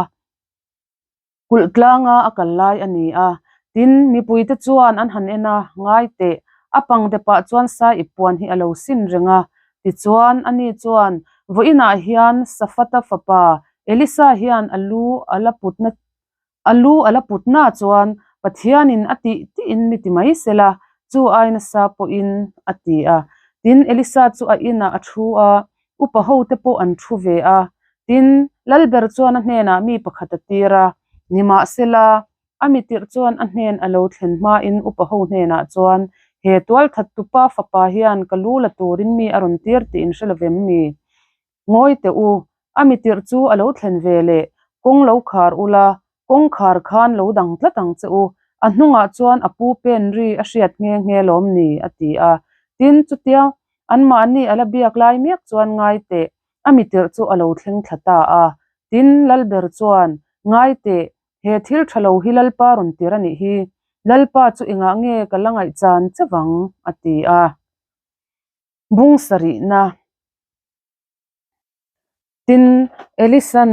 kulh tlanga a kal lai a ni a. Tin, mipuite chuan an han en a, ngai teh, a pang depah chuan sai ip puan hi a lo sin reng a. Tichuan, ani chuan, Vawiinah hian Safata fapa Elisa hian a lu a la putna a lu a la putna chuan Pathianin a tih tihin mi ti mai sela, chu ai nasa pawhin a ti a. Tin, Elisa chu a inah a thu a, upa hote pawh an thu ve a. Tin, Lalber chuan a hnenah mi pakhat a tir a, nimahsela, a mi tirh chuan a hnen a lo thlen hmain upa ho hnenah chuan, He tualthattupa fapa hian ka lu la turin mi a rawn tir tih in hre lovem mi? Ngawi teh u, a mi tirh chu a lo thlen ve leh, kawng lo khar ula, kawng khar khan lo dang tlat ang che u, a hnungah chuan a pu pen ri a hriat nghe nghe lawm ni, a ti a. Tin, chutia anmahni a la biak lai mek chuan ngai teh, a mi tirh chu a lo thleng thla ta a. Tin, Lalber chuan, Ngai teh, He thil tha lo hi Lalpa rawn tir a nih hi, Lalpa chu engah nge ka la ngaihchan che vang? a ti a. Bung sarihna. Tin, Elisan,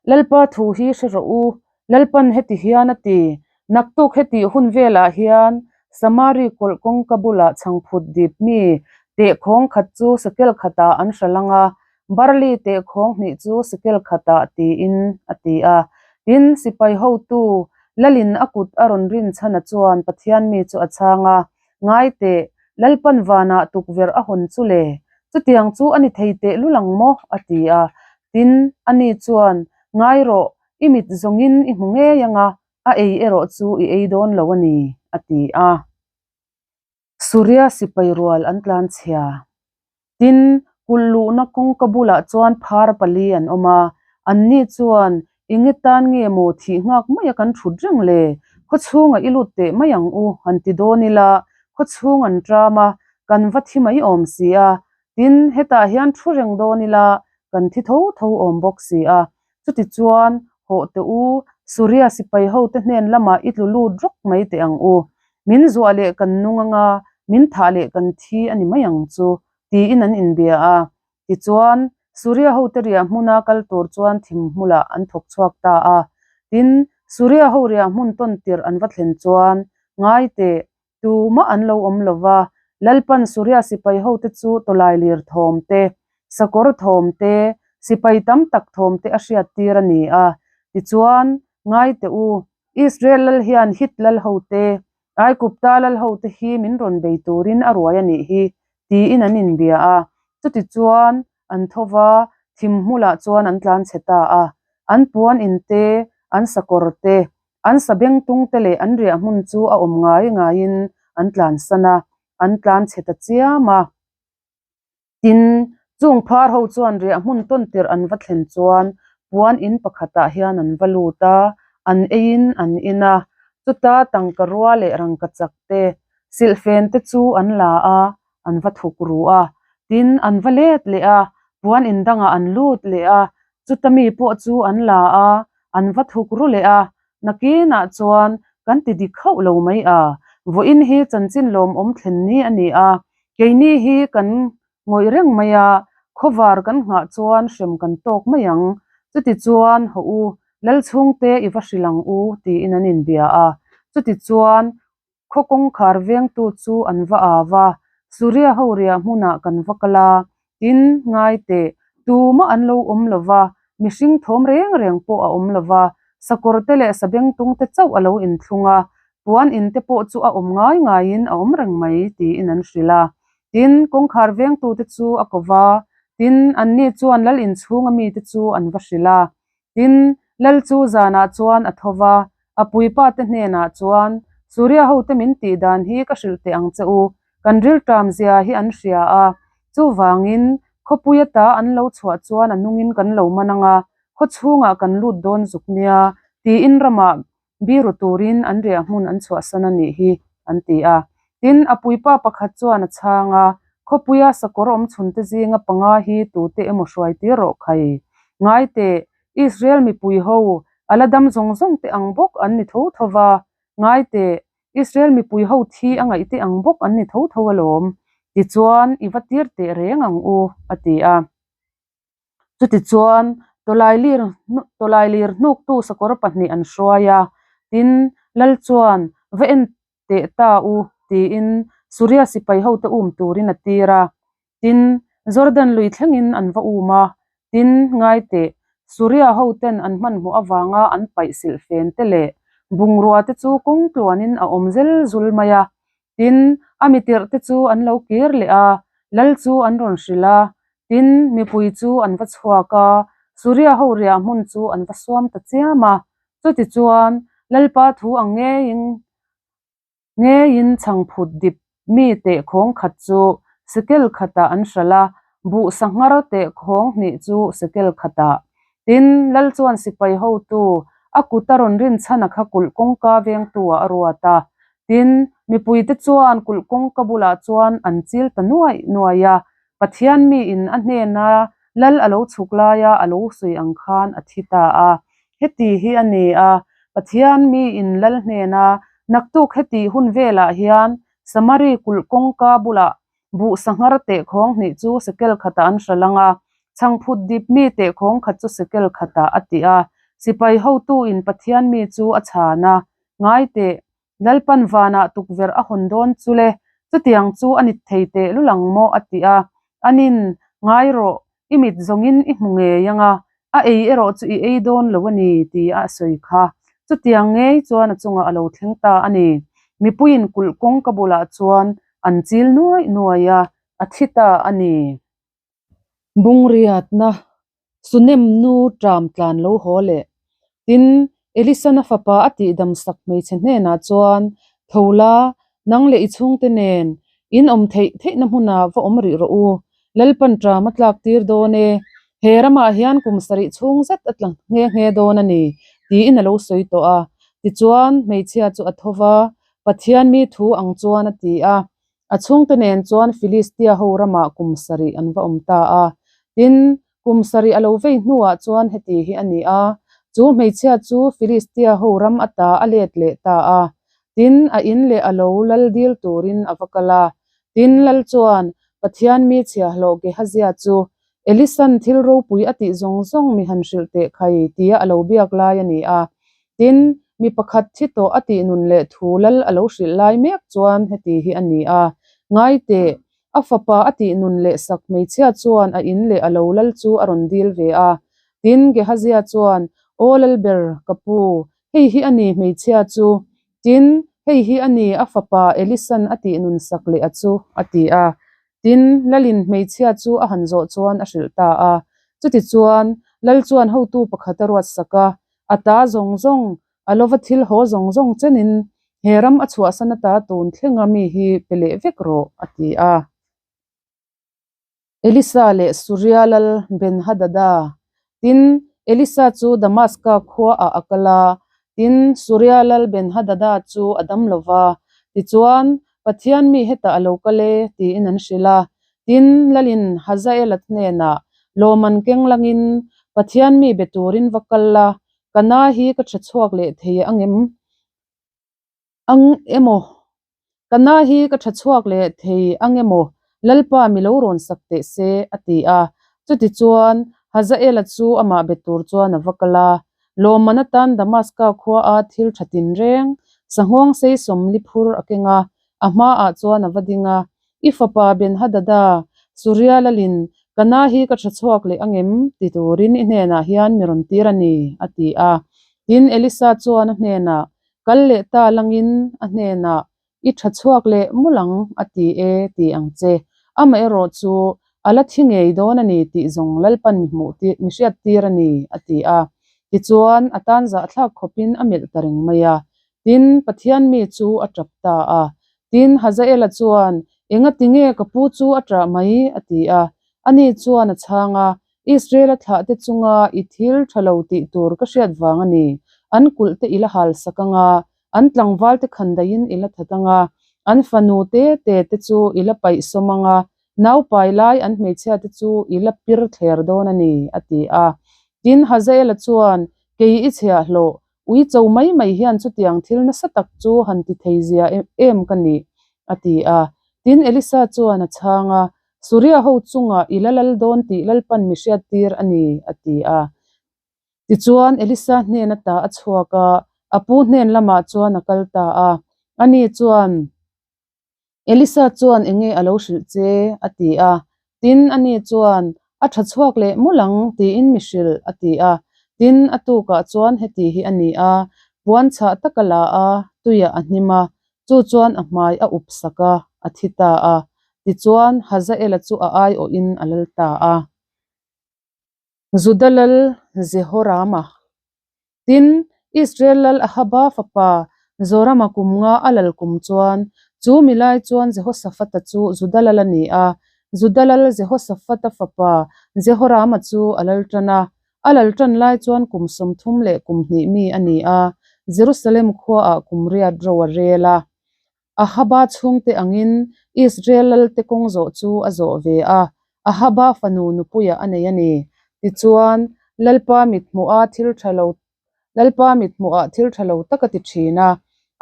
Lalpa thu hi hre rawh u, Lalpan heti hian a ti, Naktuk hetih hun velah hian Samari kawlh kawngka bulah chhangphut dip mi tehkhawng khat chu sekel khatah an hra lang a, barley tehkhawng hnih chu sekel khatah tiin a ti a. Tin, sipai hotu Lalin a kut a rawn rin chhana chuan Pathian mi chu a chhang a, Ngai teh, Lalpan vanah tukverh a hawn chu le, chutiang chu a ni thei teh lul ang maw? a ti a. Tin, ani chuan, Ngai rawh, i mit zawngin i hmu ngei ang a, a ei erawh chu i ei dawn lo a ni, a ti a. Suria sipai rual an tlan chhia. Tin, kulh luhna kawngka bulah chuan phar pali an awm a, anni chuan, Enge tan nge maw thih nghak maia kan thut reng le? Khaw chhungah i lut teh mai ang u, han ti dawn ila, khaw chhung an ṭam a, kan va thi mai awm si a. Tin, hetah hian thu reng dawn ila, kan thi tho tho awm bawk si a. Chutichuan, hawh teh u, Suria sipai hote hnen lamah i tlu lut rawk mai teh ang u. Min zuah leh kan nung anga, min thah leh kan thi a ni mai ang chu, tiin an inbia a. Tichuan, Suria hote riah hmuna kal tur chuan thim hmulah an thawk chhuak ta a. Tin, Suria ho riah hmun tawn tirh an va thlen chuan, Ngai teh, Tumah an lo awm lo va, Lalpan Suria sipai hote chu tawlai lir thawm te, sakawr thawm te, sipai tam tak thawm te a hriat tir a ni a. Tichuan, ngai teh u, Israel lal hian Hit lal hote, Aikupta lal hote hi min rawn bei turin a ruai a nih hi, tiin an inbia a. Chutichuan, an tho va, thim hmulah chuan an tlanchhe ta a. An puan in te, an sakawr te, An sabengtung te leh an riah hmun chu a awm ngai ngaiin an tlansan a, an tlan chhe ta chiam a. Tin, chung phar ho chuan riah hmun tawn tirh an va thlen chuan puan in pakhatah hian an va lut a, an eiin an in a. Chuta tangka rua leh rangka chak te, silhfen te chu an la a, an va thuk ru a. Tin, an va let leh a, puan in dangah an lut leh a, chuta mi pawh chu an la a, an va thuk ru leh a. Nakinah chuan kan ti dik hauh lo mai a, vawiin hi chanchin lawmawm thlen ni a ni a, keini hi kan ngawih reng mai a, khawvar kan nghah chuan hrem kan tawk mai ang. Chutichuan, hawh u, Lalchhungte i va hrilh ang u, tiin an inbia a. Chutichuan, Khaw kawngkhar vengtu chu an va au a, Suria ho riah hmunah kan va kal a, tin, ngai teh, tumah an lo awm lo va, mihring thawm reng reng pawh a awm lo va, sakawr te leh sabengtung te chauh a lo inthlung a, puan in te pawh chu a awm ngai ngaiin a awm reng mai, tiin an hrilh a. Tin, kawngkhar vengtute chu a ko va, tin, anni chuan lal inchhunga mite chu an va hrilh a. Tin, Lal chu zanah chuan a tho va, a puipate hnenah chuan, Suria hote min tih dan hi ka hrilh teh ang che u, kan rilṭam zia hi an hria a, chuvangin khawpui ata an lo chhuah chuan a nungin kan lo man ang a, khaw chhungah kan lut dawn zuk nia, tiin ramah biru turin an riah hmun an chhuahsan a nih hi, an ti a. Tin, a puipa pakhat chuan a chhang a, Khawpuia sakawr awm chhunte zinga panga hi tute emaw hruai tir rawh khai. Ngai teh, Israel mipui ho, a la dam zawng zawng te ang bawk an ni tho tho va. Ngai teh, Israel mipui ho thi a ngaih te ang bawk an ni tho tho alawm. Tichuan, i va tir teh reng ang u, a ti a. Chutichuan, tawlailir tawlailir hnuktu sakawr pahnih an hruai a, tin, Lal chuan, Va en teh ta u, tiin Suria sipai hote um turin a tir a. Tin, Jordan lui thlengin an va um a, tin, ngai teh, Suria hoten an hmanhmawh avanga an paih silhfen te leh bungrua te chu kawng tluanin a awm zel zul mai a. Tin, a mitirh te chu an lo kir leh a, Lal chu an rawn hrilh a, Tin, mipui chu an va chhuak a, Suria ho riah hmun chu an va suam ta chiam a. Chutichuan, Lalpa thu ang ngeiin ngeiin chhangphut dip mi tehkhawng khat chu sekel khatah an hralh a, buh sanghar tehkhawng hnih chu sekel khatah. Tin, Lal chuan sipai hotu a kut a rawn rinchhan a kha kulh kawngka vengtu-ah a ruat a. Tin, mipuite chuan kulh kawngka bulah chuan an chil ta nuaih nuaih a, Pathian miin a hnena lal a lo chhuk laia a lo sawi ang khan a thi ta a. Heti hi a ni a. Pathian miin lal hnena naktuk heti hun velah hian Samari kulh kawngka bulah buh sanghar tehkhawng hnih chu sekel khatah an hra lang a, chhangphut dip mi tehkhawng khat chu sekel khatah a ti a. Sipai hotuin Pathian mi chu a chhan a, Ngai teh, Lalpan vanah tukverh a hawn dawn chu le, chutiang chu a ni thei teh lul ang maw? a ti a. Anin, Ngai rawh, i mit zawngin i hmu ngei ang a, a ei erawh chu i ei dawn lo a ni, tia a sawi kha. Chutiang ngei chuan a chungah a lo thleng ta a ni. Mipuiin kulh kawngka bulah chuan an chil nuai nuai a, a thi ta a ni. Bungriatna Sunem nu ṭam tlan lo haw leh. Tin, Elisana fapa a tihdam sak hmeichhe hnenah chuan, Tho la, nang leh i chhungte nen in awm theih theihna hmunah va awm rih rawh u. Lalpan ṭam a tlak tir dawn e. He ramah hian kum sarih chhung zet a tla nghe nghe dawn a ni, tiin a lo sawi tawh a. Tichuan, hmeichhia chu a tho va, Pathian mi thu ang chuan a ti a. A chhungte nen chuan Filistia ho ramah kum sarih an va awm ta a. Tin, kum sarih a lo vei hnuah chuan heti hi a ni a, chu hmeichhia chu Filistia ho ram ata a let leh ta a. Tin, a in leh a lo lal dil turin a va kal a. Tin, lal chuan Pathian mi chhiahhlawh Gehazia chu, Elisan thil ropui a tih zawng zawng mi han hrilh teh khai, tia a lo biak lai a ni a. Tin, mi pakhat thi tawh a tih nun leh thu lal a lo hrilh lai mek chuan heti hi a ni a, Ngai teh, a fapa a tih nun leh sak hmeichhia chuan a in leh a lo lal chu a rawn dil ve a. Tin, Gehazia chuan, Aw Lalber, ka pu, hei hi a ni hmeichhia chu. Tin, hei hi a ni a fapa Elisan a tih nun sak leh a chu, a ti a. Tin, Lalin hmeichhia chu a han zawh chuan a hrilh ta a. Chutichuan, Lal chuan hotu pakhat a ruatsak a, a ta zawng zawng, a lova thil haw zawng zawng chenin he ram a chhuahsan ata tun thlenga mi hi pe leh vek rawh, a ti a. Elisa leh Suria lal Ben-hadada. Tin, Elisa chu Damaska khuaah a kal a, tin, Suria lal Ben-hadada chu a dam lo va. Tichuan, Pathian mi hetah a lo kal e, tiin an hrilh a. Tin, lalin Hazaela hnenah, Lawman keng langin Pathian mi be turin va kal la, ka na hi ka tha chhuak leh thei angem? Ang emaw? Ka na hi ka tha chhuak leh thei ang emaw? Lalpa mi lo rawn sak teh se, a ti a. Chutichuan, Hazaela chu amah be tur chuan a va kal a. Lawmman atan Damaska khuaa thil tha tinreng, sanghawng sei sawmli phur a keng a, a hmaah chuan a va ding a. I fapa Ben-hadada, Suria lalin, ka na hi ka tha chhuak leh angem? ti turin i hnenah hian mi rawn tir a ni, a ti a. Tin, Elisa chuan a hnenah, Kal leh ta langin a hnenah, I tha chhuak leh mul ang, a ti e, ti ang che. Amaherawh chu, a la thi ngei dawn a ni tih zawng Lalpan mi hmuh tir, mi hriat tir a ni, a ti a. Tichuan, a tan zahthlak khawpin a melh ta reng mai a. Tin, Pathian mi chu a tap ta a. Tin, Hazaela chuan, Engati nge ka pu chu a ṭah mai? a ti a. Ani chuan a chhang a, Israel-a thlahte chunga i thil ṭha lo tih tur ka hriat vang a ni. An kulh te i la hal sak ang a, an tlangval te khan daihin i la that ang a, an fanu te te te chu i la paih sawm ang a, naupai lai an hmeichhia te chu i la pir thler dawn a ni, a ti a. Tin, Hazaela chuan, Kei i chhiahhlawh, Ui cho mai mai hian chutiang thil nasa tak chu han ti thei zia em ka nih? a ti a. Tin, Elisa chuan a chhang a, Suria ho chungah i la lal dawn tih Lalpan mi hriattir a ni, a ti a. Tichuan, Elisa hnen ata a chhuak a, a pu hnen lamah chuan a kal ta a. Ani chuan. Elisa chuan enge a lo hrilh che? a ti a. Tin, ani chuan, A tha chhuak leh mul ang, tiin mi hrilh, a ti a. Tin, a tukah chuan heti hi a ni a, puan chhah tak a la a, tuiah a hnim a, chu chuan a hmai a up sak a, a thi ta a. Tichuan, Hazaela chu a aiawhin a lal ta a. Juda lal Jehorama. Tin, Israel lal Ahaba fapa Jorama kum nga a lal kum chuan, chu mi lai chuan Jehoshaphat-a chu Juda lal a ni a. Juda lal Jehoshaphat-a fapa Jehorama chu a lal tan a. A lal tan lai chuan kum 30 leh kum hnih mi a ni a, Jerusalem khuaah kum riat ro a rel a. Ahaba chhungte angin Israel lalte kawng zawh chu a zawh ve a, Ahaba fanu nupuiah a nei a ni. Tichuan, Lalpa mithmuha thil tha lo, Lalpa mithmuhah thil tha lo tak a ti thin a.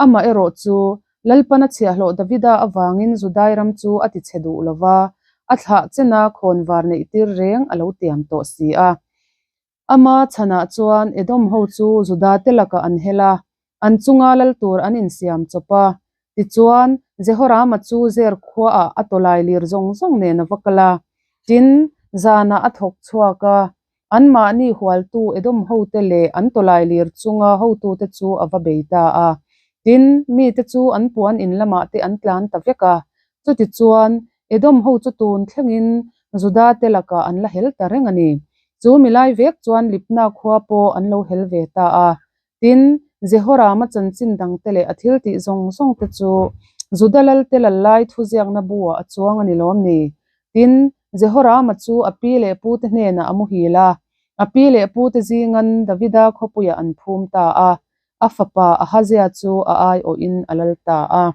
Amaherawh chu, Lalpan a chhiahhlawh Davida avangin Judai ram chu a ti chhe duh lo va, a thlah chena khawnvar neihtir reng a lo tiam tawh si a. Ama chhanah chuan Edom ho chu Judate lakah an hel a, an chunga lal tur an insiam chawp a. Tichuan, Jehorama chu Zer khuaah a tawlai lir zawng zawng nen a va kal a. Tin, zanah a thawk chhuak a, anmahni hualtu Edom hote leh an tawlai lir chunga hotute chu a va bei ta a. Tin, mite chu an puan in lamah te an tlan ta vek a. Chutichuan, Edom ho chu tun thlengin Juda te lakah an la hel ta reng a ni. Chu milai vek chuan Libna khua pawh an lo hel ve ta a. Tin, Jehorama chanchin dangte leh a thiltih zawng zawng te chu Juda lalte lal lai thuziakna buah a chuang a ni lawm ni? Tin, Jehorama chu a pi leh pute hnenah a muhil a, a pi leh pute zingan Davida khawpuiah an phum ta a, a fapa Ahazia chu a aiawhin a lal ta a.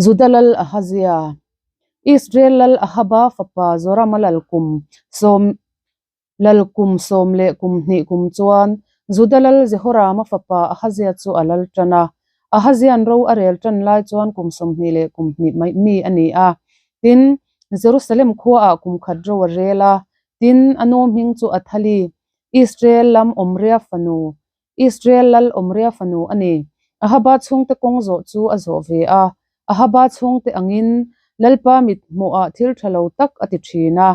Juda lal Ahazia, Israel lal Ahaba fapa Jorama lal kum sawm lal kum sawm leh kum hnih kum chuan Juda lal Jehorama fapa Ahazia chu a lal tan a. Ahazia'n ro a rel tan lai chuan kum 20 leh kum hnih mai mi a ni a. Tin, Jerusalem khuaah kum khat ro a rel a. Tin, a nu hming chu Athali, Israel lam Omria fanu, Israel lal Omria fanu a ni. Ahaba chhungte kawng zawh chu a zawh ve a, Ahaba chhungte angin Lalpa mit hmuhah thil tha lo tak a ti thin a.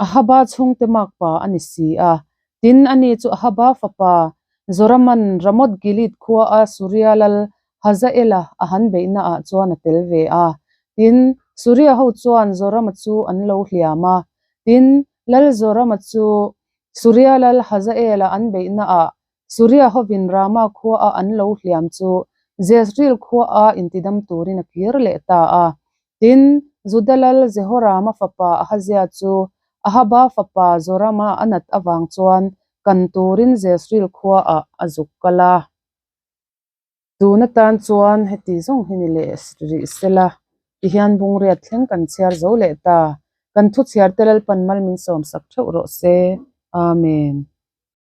Ahaba chhungte makpa a ni si a. Tin, ani chu Ahaba fapa Joraman Ramoth Gilead khua a Suria lal Hazaela a han beihnaah chuan a tel ve a. Tin, Suria ho chuan Jorama chu an lo hliam a. Tin, lal Jorama chu Suria lal Hazaela an beihnaah Suria hovin Rama khuaa an lo hliam chu Jezreel khuaa intidam turin a kir leh ta a. Tin, Juda lal Jehorama fapa Ahazia chu Ahaba fapa Jorama a nat avang chuan kan turin Jezreel khuaah a zuk kal a. Tun atan chuan heti zawng hi ni leh rih sela tihian bungriat thleng kan chhiar zo leh ta. Kan thu chhiar te Lalpan mal min sawmsak theuh rawh se. Amen.